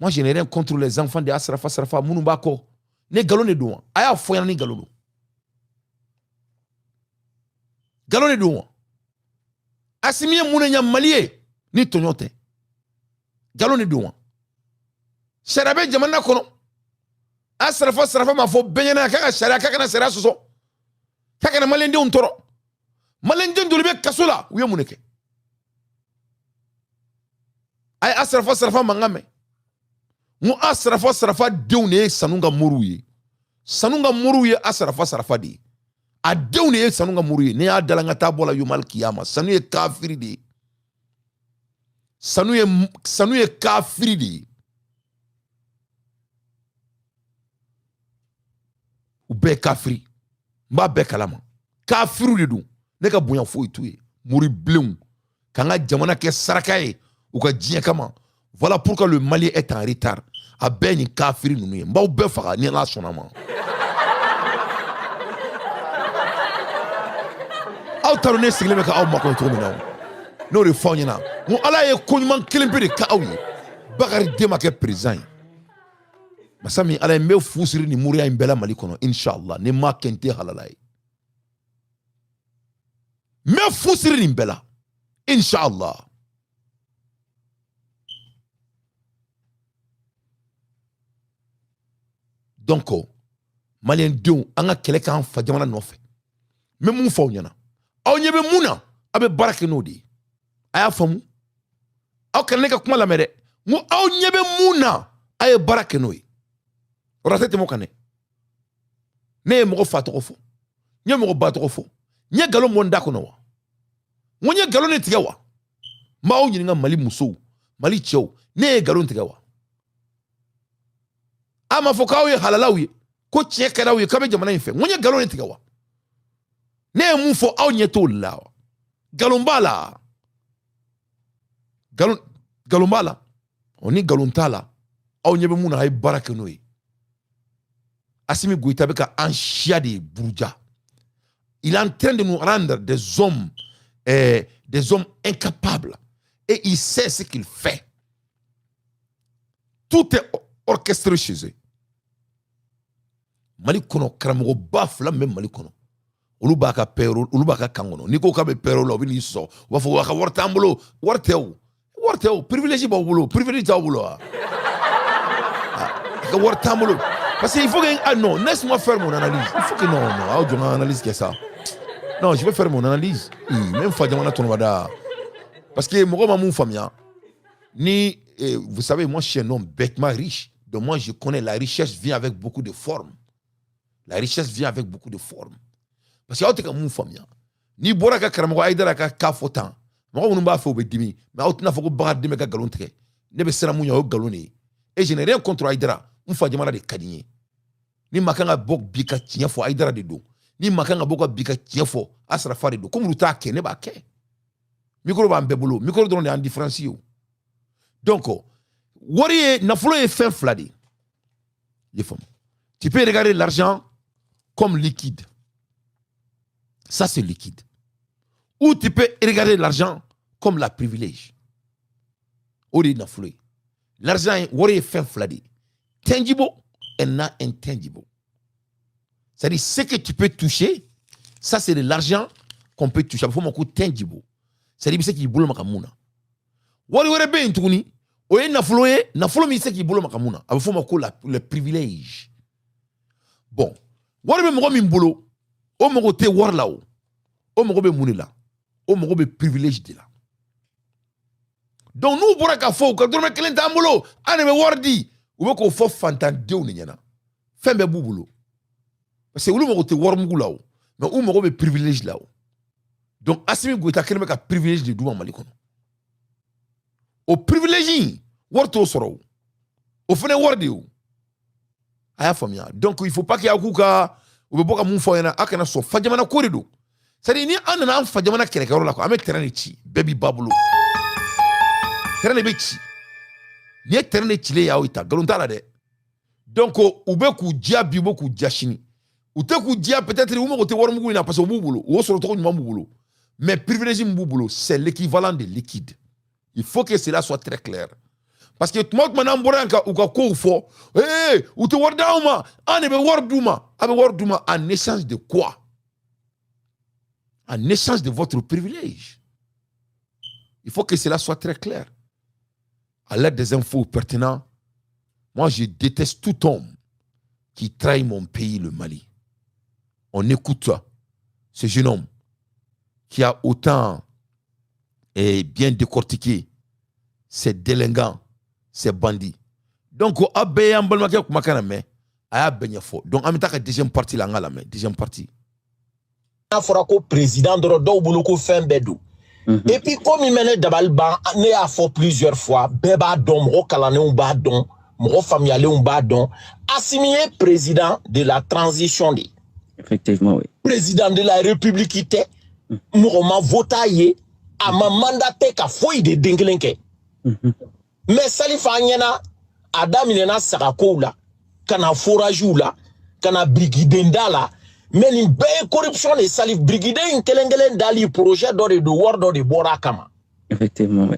Speaker 1: Moi, je n'ai rien contre les enfants de Asrafa Sarafa minnu b'a kɔ. Ne nkalon de don wa? A y'a fɔ ɲɛna ni nkalon don. Nkalon de don wa? Asimi ye mun de ɲɛ Mali ye ni tɔɲɔ tɛ? Nkalon de don wa? Sariya bɛ jamana kɔnɔ. Asrafa Sarafa ma fɔ bɛɛ ɲɛna k'a ka sariya, k'a kana sariya sɔsɔ, k'a kana maliyɛndenw tɔɔrɔ. Maliyɛnden joli bɛ kaso la, u ye mun de kɛ? A ye Asarafa Sarafa mankan mɛn. N ko Asarafa Sarafa denw de ye Sanu ka moriw ye. Sanu ka moriw ye Asarafa Sarafa de ye. A denw de ye Sanu ka moriw ye. Ne y'a dala n ka taa bɔ la yomal kiyama. Sanu ye kafiri de ye. Sanu ye kafiri de ye. U bɛɛ ye kafiri. N b'a bɛɛ kalama. Kafiriw de don. Ne ka bonya foyi t'u ye. Mori bilenw k'an ka jamana kɛ saraka ye u ka diɲɛ kama. Voilà pourquoi le Mali est en retard. A bɛɛ nin kafiri ninnu ye. N b'aw bɛɛ faga ni Ala sɔnna ma. Aw t'a dɔn ne sigilen bɛ ka aw makɔnɔ cogo min na o. N'o de fɔ aw ɲɛna. N ko Ala ye ko ɲuman kelen pe de kɛ aw ye. Bakari den ma kɛ président ye. Masa min Ala ye, n bɛ fu siri nin moriya in bɛɛ la Mali kɔnɔ inshallah. Ni n m'a kɛ n tɛ halala ye. N bɛ fu siri nin bɛɛ la inshallah. Donc maliyɛn denw, an ka kɛlɛ k'an fa jamana nɔfɛ. N bɛ mun fɔ aw ɲɛna, aw ɲɛ bɛ mun na, aw bɛ baara kɛ n'o de ye. A y'a faamu, aw kana ne ka kuma lamɛn dɛ. N ko aw ɲɛ bɛ mun na, a ye baara kɛ n'o ye. O tɛ tɛmɛ o kan dɛ. Ne ye mɔgɔ fa tɔgɔ fɔ, n ye mɔgɔ ba tɔgɔ fɔ, n ye nkalon bɔ n da kɔnɔ wa? N ko n ye nkalon de tigɛ wa? N b'aw ɲininka, Mali musow, Mali cɛw, ne ye nkalon tigɛ wa? A ma fɔ k'aw ye halalaw ye, ko tiɲɛ kɛra aw ye, k'aw bɛ jamana in fɛ. N ko n ye nkalon de tigɛ wa? Ne ye mun fɔ aw ɲɛ t'o la wa? Nkalon b'a la. Nkalon b'a la. O ni nkalon t'a la, aw ɲɛ bɛ mun na, a ye baara kɛ n'o ye. Assimi Goïta bɛ ka an siya de buruja. Il est en train de nous rendre des hommes incapables. Et il sait ce qu'il fait. Tout est orchestré chez eux. Mali kɔnɔ, karamɔgɔba fila min bɛ Mali kɔnɔ, olu b'a ka pɛrɛn, olu b'a ka kan kɔnɔ. N'i ko k'a bɛ pɛrɛn la, u bɛ n'i sɔsɔ. U b'a fɔ a ka wari t'an bolo. Wari tɛ o, wari tɛ o. Privilège b'aw bolo, privilège t'aw bolo wa? A ka wari t'an bolo. Parce qu'il faut que, ah non, laisse-moi faire mon analyse. Il faut que, non, non, aw jɔ n ka analyse kɛ sa. Non, je vais faire mon analyse. Même fa jamana tɔnɔbada. Parce que mɔgɔ ma mun faamuya ni, vous savez, moi je suis un homme bêtement riche. Donc moi je connais la richesse vient avec beaucoup de formes. La richesse vient avec beaucoup de formes. Parce que aw tɛ ka mun faamuya. N'i bɔra ka karamɔgɔ Ayidara ka ka fɔ tan, mɔgɔ minnu b'a fɛ u bɛ dimi, mais aw tɛna fɔ ko Bakari den bɛ ka nkalon tigɛ. Ne bɛ siran mun ɲɛ, o ye nkalon de ye. Et je n'ai rien contre Ayidara. N fa jamana de ka di n ye. Ni maa kan ka bɔ bi ka tiɲɛ fɔ, Ayidara de don. Ni maa kan ka bɔ ka bi ka tiɲɛ fɔ, Asarafa de don. Komi olu t'a kɛ, ne b'a kɛ. Micro b'an bɛɛ bolo. Micro dɔrɔn de y'an différence ye o. Donc wari ye, nafolo ye fɛn fila de ye. I ye faamu? Tu peux regarder l'argent comme liquide. Ça, c'est liquide. Ou tu peux regarder l'argent comme la privilège. O de ye nafolo ye. L'argent ye, wari ye fɛn fila de ye. Tangible et non intangible. C'est-à-dire ce que tu peux toucher, ça c'est de l'argent qu'on peut toucher. A bɛ fɔ o ma ko tangible. C'est-à-dire i bɛ se k'i bolo maga mun na. Wari wɛrɛ bɛ yen tuguni, o ye nafolo ye, nafolo min i tɛ se k'i bolo maga mun na. A bɛ fɔ o ma ko le privilège. Bon, wari bɛ mɔgɔ min bolo, o mago tɛ wari la o. O mago bɛ mun de la? O mago bɛ privilège de la. Donc n'u bɔra k'a fɔ u ka dɔrɔmɛ kelen t'an bolo, an de bɛ wari di, u bɛ k'o fɔ fantandenw de ɲɛna. Fɛn bɛɛ b'u bolo. Parce que olu mago tɛ warimugu la o, mais u mago bɛ privilège la o. Donc Assimi Goïta kɛlen bɛ ka privilège de d'u ma Mali kɔnɔ. O privilège in, wari t'o sɔrɔ o. O fana ye wari de ye o. A y'a faamuya. Donc il faut pas que aw k'u ka, u bɛ bɔ ka mun fɔ aw ɲɛna, aw kana sɔn. Fa jamana ko de don. C'est à dire ni an nana an fa jamana kɛlɛkɛyɔrɔ la quoi, an bɛ terrain de ci, bɛɛ b'i ba bolo. Terrain de bɛ ci. Nin ye terrain de cilen y'aw ta, nkalon t'a la dɛ. Donc u bɛ k'u diya bi, u bɛ k'u diya sini. U tɛ k'u diya peut-être u mago tɛ warimugu in na parce que u b'u bolo, u y'o sɔrɔ cogo ɲuman b'u bolo. Mais privilège min b'u bolo, c'est l'équivalent de liquide. Il faut que cela soit très clair. Parce que tuma o tuma n'an bɔra yan ka u ka kow fɔ, ee, u tɛ wari d'anw ma, an de bɛ wari d'u ma. A bɛ wari d'u ma en échange de quoi? En échange de votre privilège. Il faut que cela soit très clair. À l'aide des infos pertinentes, moi je déteste tout homme qui trahit mon pays, le Mali. On écoute ce jeune homme qui a autant et bien décortiqué Ces délinquants, ces bandits. Donc aw bɛɛ y'an balimakɛ kumakan na mɛn, a y'a bɛɛ ɲɛfɔ. Donc an bɛ taa ka deuxième partie la, an ka lamɛn deuxième partie.
Speaker 2: N'a fɔra ko président dɔrɔn, dɔw bolo ko fɛn bɛɛ don. Et puis ko min bɛ ne dabali ban, ne y'a fɔ plusieurs fois, bɛɛ b'a dɔn, mɔgɔ kalannenw b'a dɔn, mɔgɔ faamuyalenw b'a dɔn, Assimi ye président de la transition de ye.
Speaker 3: Effectivement, oui.
Speaker 2: Président de la République tɛ, mɔgɔ ma voté ye, a ma mandaté ka foyi de den kelen kɛ. Mais Salif, an ɲɛna, a daminɛna sagakow la, ka na foragew la, ka na birikiden da la, mais nin bɛɛ ye corruption de. Salif, birikiden in kelen kelen dali, projet dɔ de don, wari dɔ de bɔra a kama.
Speaker 3: Effectivement, oui.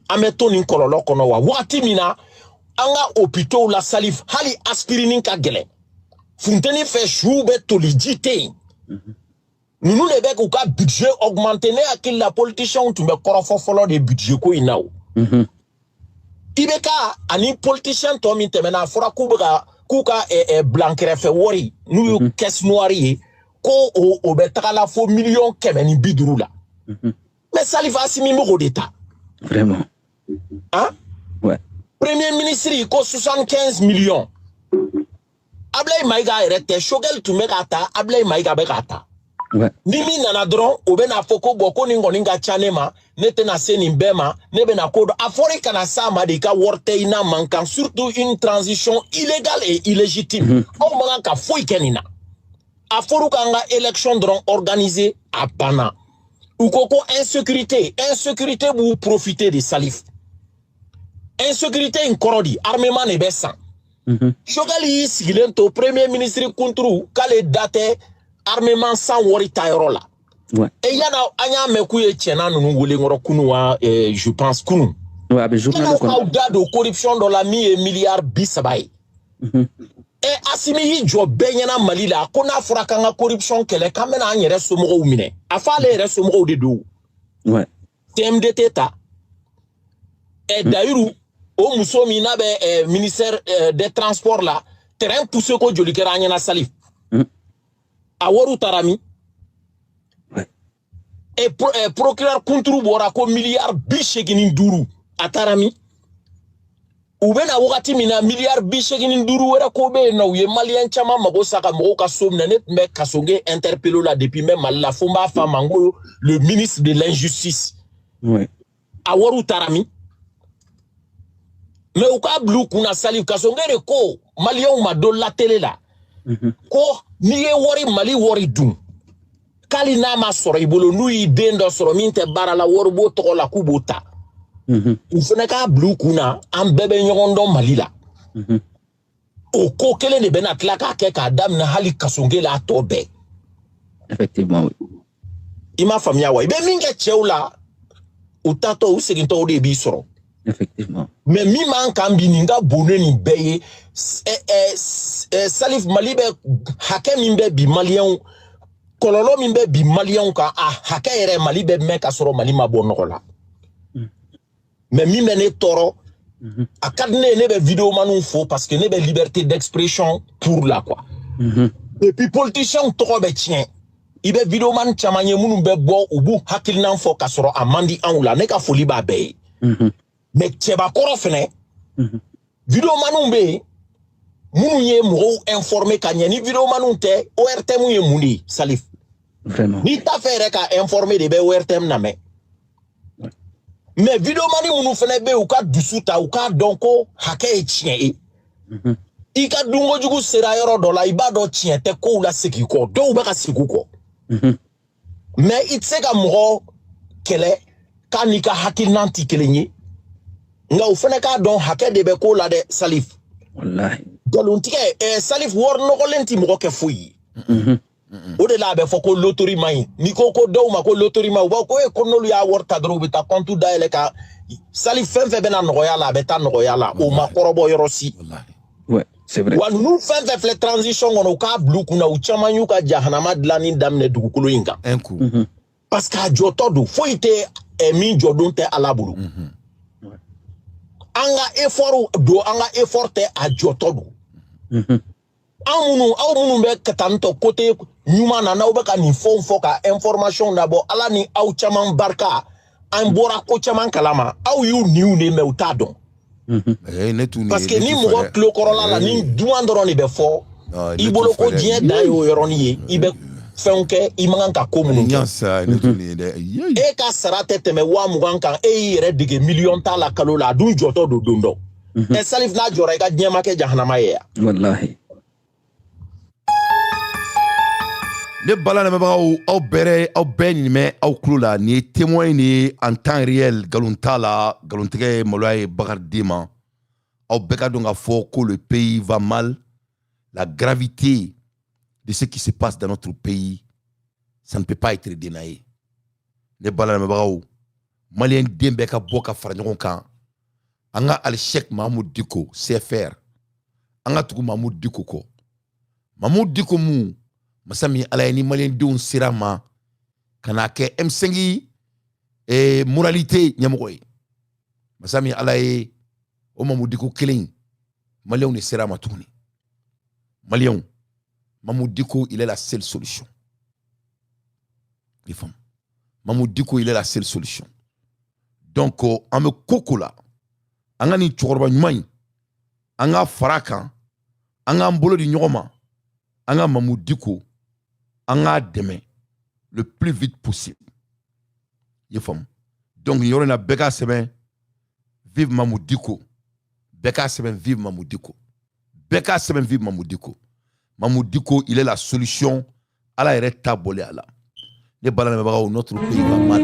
Speaker 2: An bɛ to nin kɔlɔlɔ kɔnɔ wa? Wagati min na an ka hôpitaux la, Salif, hali aspirine ka gɛlɛn, funteni fɛ suw bɛ toli, ji tɛ yen, ninnu de bɛ k'u ka budget augmenter. Ne hakili la, politiciens tun bɛ kɔrɔfɔ fɔlɔ de budget ko in na o. IBK ani politicien tɔ min tɛmɛna, a fɔra k'u bɛ ka k'u ka bilankɛrɛfɛ wari, n'u ye caisse noire ye, ko o bɛ taga la fo 150 miliyɔn la. Mais Salif, Assimi bɛ k'o de ta.
Speaker 3: Vraiment.
Speaker 2: Hein?
Speaker 3: Ouais.
Speaker 2: Premier ministre ko 75 millions. Ablaye Maïga yɛrɛ tɛ, Choguel tun bɛ k'a ta, Ablaye Maïga bɛ k'a ta. Ni min nana dɔrɔn, o bɛ n'a fɔ ko bɔn, ko nin kɔni ka ca ne ma, ne tɛna se nin bɛɛ ma, ne bɛna ko dɔn. A fɔra i kana s'a ma de, i ka wari tɛ i n'a man kan, surtout une transition illégale et illégitime. Aw man kan ka foyi kɛ nin na. A fɔra k'an ka élection dɔrɔn organiser, a banna. U ko ko insécurité, insécurité b'u profiter de. Salif, insécurité in kɔrɔ di, armement de bɛ san. Choguel y'i sigilen to premier ministre kunturu k'ale da tɛ armement san wari ta yɔrɔ la. E yana an y'a mɛn k'u ye cɛna ninnu wele kɔrɔ kunu wa, je pense kunu.
Speaker 3: Ouais, a bɛ journal
Speaker 2: Yala
Speaker 3: kɔnɔ.
Speaker 2: K'aw da don corruption dɔ la min ye miliyari 30 ye. E Assimi y'i jɔ bɛɛ ɲɛna Mali la ko n'a fɔra k'an ka corruption kɛlɛ, k'an bɛna an yɛrɛ somɔgɔw minɛ. A fɔ ale yɛrɛ somɔgɔw de don. CMDT ta. Ɛ Dayiru, o muso min n'a bɛ ministère des Transports la, train poussé ko joli kɛra an ɲɛna, Salif? A wariw taara min? E procureur kunturu bɔra ko miliyari 85, a taara min? U bɛna wagati min na, miliyari 85 wɛrɛ ko bɛ yen nɔ, u ye maliyɛn caman mago sa ka mɔgɔw ka so minɛ. Ne tun bɛ Kassogué interpellé la depuis n bɛ Mali la, fo n b'a fɔ a ma n ko le ministre de l'Injustice. A wariw taara min? Mais u k'a bila u kunna, Salif, Kassogué de ko maliyɛnw ma don la télé la ko n'i ye wari, Mali wari dun, k'ali n'a ma sɔrɔ i bolo, n'u y'i den dɔ sɔrɔ min tɛ baara la, wari b'o tɔgɔ la, k'u b'o ta. U fana k'a bila u kun na, an bɛɛ bɛ ɲɔgɔn dɔn Mali la. O ko kelen de bɛna tila k'a kɛ k'a daminɛ hali Kassogué la, a tɔ bɛɛ.
Speaker 3: Effectivement, oui.
Speaker 2: I m'a faamuya wa? I bɛ min kɛ cɛw la, u tatɔ, u segintɔ, o de b'i sɔrɔ.
Speaker 3: Effectivement.
Speaker 2: Mais min b'an kan bi, nin ka bon ne nin bɛɛ ye, Salif, Mali bɛ hakɛ min bɛ bi maliyɛnw, kɔlɔlɔ min bɛ bi maliyɛnw kan, a hakɛ yɛrɛ, Mali bɛ mɛn ka sɔrɔ Mali ma bɔ nɔgɔ la. Mais min bɛ ne tɔɔrɔ, a ka di ne ye, ne bɛ vidéomaniw fo parce que ne bɛ liberté d'expression pour la quoi. Et puis politiciens tɔgɔ bɛ tiɲɛ. I bɛ vidéoman caman ye minnu bɛ bɔ, u b'u hakilina fɔ ka sɔrɔ a man di anw la, ne ka foli b'a bɛɛ ye. Mais cɛbakɔrɔ fɛnɛ, vidéomaniw bɛ yen minnu ye mɔgɔw informer ka ɲɛ. Ni vidéomaniw tɛ, ORTM ye mun de ye, Salif?
Speaker 3: Vraiment.
Speaker 2: N'i t'a fɛ yɛrɛ ka informer de, bɛ ORTM lamɛn. Mais vidéomani minnu fɛnɛ bɛ yen, u ka dusu ta, u k'a dɔn ko hakɛ ye tiɲɛ ye. I ka dunkojugu sera yɔrɔ dɔ la, i b'a dɔn tiɲɛ tɛ kow la segin kɔ, dɔw bɛ ka segin u kɔ. Mais i tɛ se ka mɔgɔ kɛlɛ k'a n'i ka hakilina ti kelen ye. Nka u fɛnɛ k'a dɔn hakɛ de bɛ ko la dɛ, Salif.
Speaker 3: Wallahi.
Speaker 2: Nkalontigɛ, Salif, wari nɔgɔlen ti mɔgɔ kɛ foyi ye. O de la a bɛ fɔ ko loterie man ɲi. N'i ko ko dɔw ma ko loterie man ɲi, u b'a fɔ ko e ko n'olu y'a wari ta dɔrɔn, u bɛ taa compte dayɛlɛ ka. Salif, fɛn fɛn bɛna nɔgɔya la, a bɛ taa nɔgɔya la, o ma kɔrɔbɔ yɔrɔ si.
Speaker 1: Wallahi.
Speaker 3: Ouais, c'est vrai.
Speaker 2: Wa ninnu fɛn fɛn filɛ transition kɔnɔ, u k'a bila u kunna, u caman y'u ka jahanama dilanni daminɛ dugukolo in kan.
Speaker 1: Un coup.
Speaker 2: Parce que a jɔtɔ don, foyi tɛ min jɔdon tɛ Ala bolo. An ka effort don, an ka effort tɛ, a jɔtɔ don. An minnu, aw minnu bɛ ka taa tɔ côté ɲuman na, n'aw bɛ ka nin fɛnw fɔ ka information labɔ, Ala ni aw caman barika, An bɔra ko caman kalama, aw y'u niw de mɛn, u t'a dɔn.
Speaker 1: Ne t'u
Speaker 2: Parce que ni mɔgɔ tulo kɔrɔla la, ni duman dɔrɔn de bɛ fɔ i bolo, ko diɲɛ dan y'o yɔrɔnin ye, i bɛ fɛnw kɛ i man kan ka ko minnu kɛ. E ka sara tɛ tɛmɛ 20,000 kan, e y'i yɛrɛ dege miliyɔn t'a la kalo la, a dun jɔtɔ don don dɔ. Ɛ Salif, n'a jɔra, i ka diɲɛ ma kɛ jahanama ye yan.
Speaker 3: Walahi.
Speaker 1: Ne bala lamɛnbagaw, aw bɛrɛ, aw bɛɛ nin mɛn aw tulo la, nin ye témoin de ye en temps réel, nkalon t'a la, nkalontigɛ ye maloya ye Bakari den ma. Aw bɛɛ ka dɔn k'a fɔ ko le pays va mal. La gravité de ce qui se passe dans notre pays, ça ne peut pas être dénié. Ne bala lamɛnbagaw, maliyɛn den bɛɛ ka bɔ ka fara ɲɔgɔn kan, an ka Alishek Mahamudu Diko CFR, an ka tugu Mahamudu Diko kɔ. Mahamudu Diko mun masa min Ala ye ni maliyɛndenw sera ma ka n'a kɛ M5 moralité ɲɛmɔgɔ ye, masa min Ala ye o Mahamudu Diko kelen, maliyɛnw de sera a ma tuguni. Maliyɛnw, Mahamudu Diko, il est la seule solution. I faamu, Mahamudu Diko, il est la seule solution. Donc an bɛ ko ko la, an ka nin cɛkɔrɔba ɲuman in, an ka fara a kan, an k'an bolo di ɲɔgɔn ma, an ka Mahamudu Diko, an k'a dɛmɛ le plus vite possible. I faamu? Donc nin yɔrɔ in na, bɛɛ k'a sɛbɛn "Vive Mahamudu Diko", bɛɛ k'a sɛbɛn "Vive Mahamudu Diko", bɛɛ k'a sɛbɛn "Vive Mahamudu Diko". Mahamudu Diko, il est la solution. Ala yɛrɛ ta bɔlen a la. Ne bala lamɛnbagaw, notre pays va mal.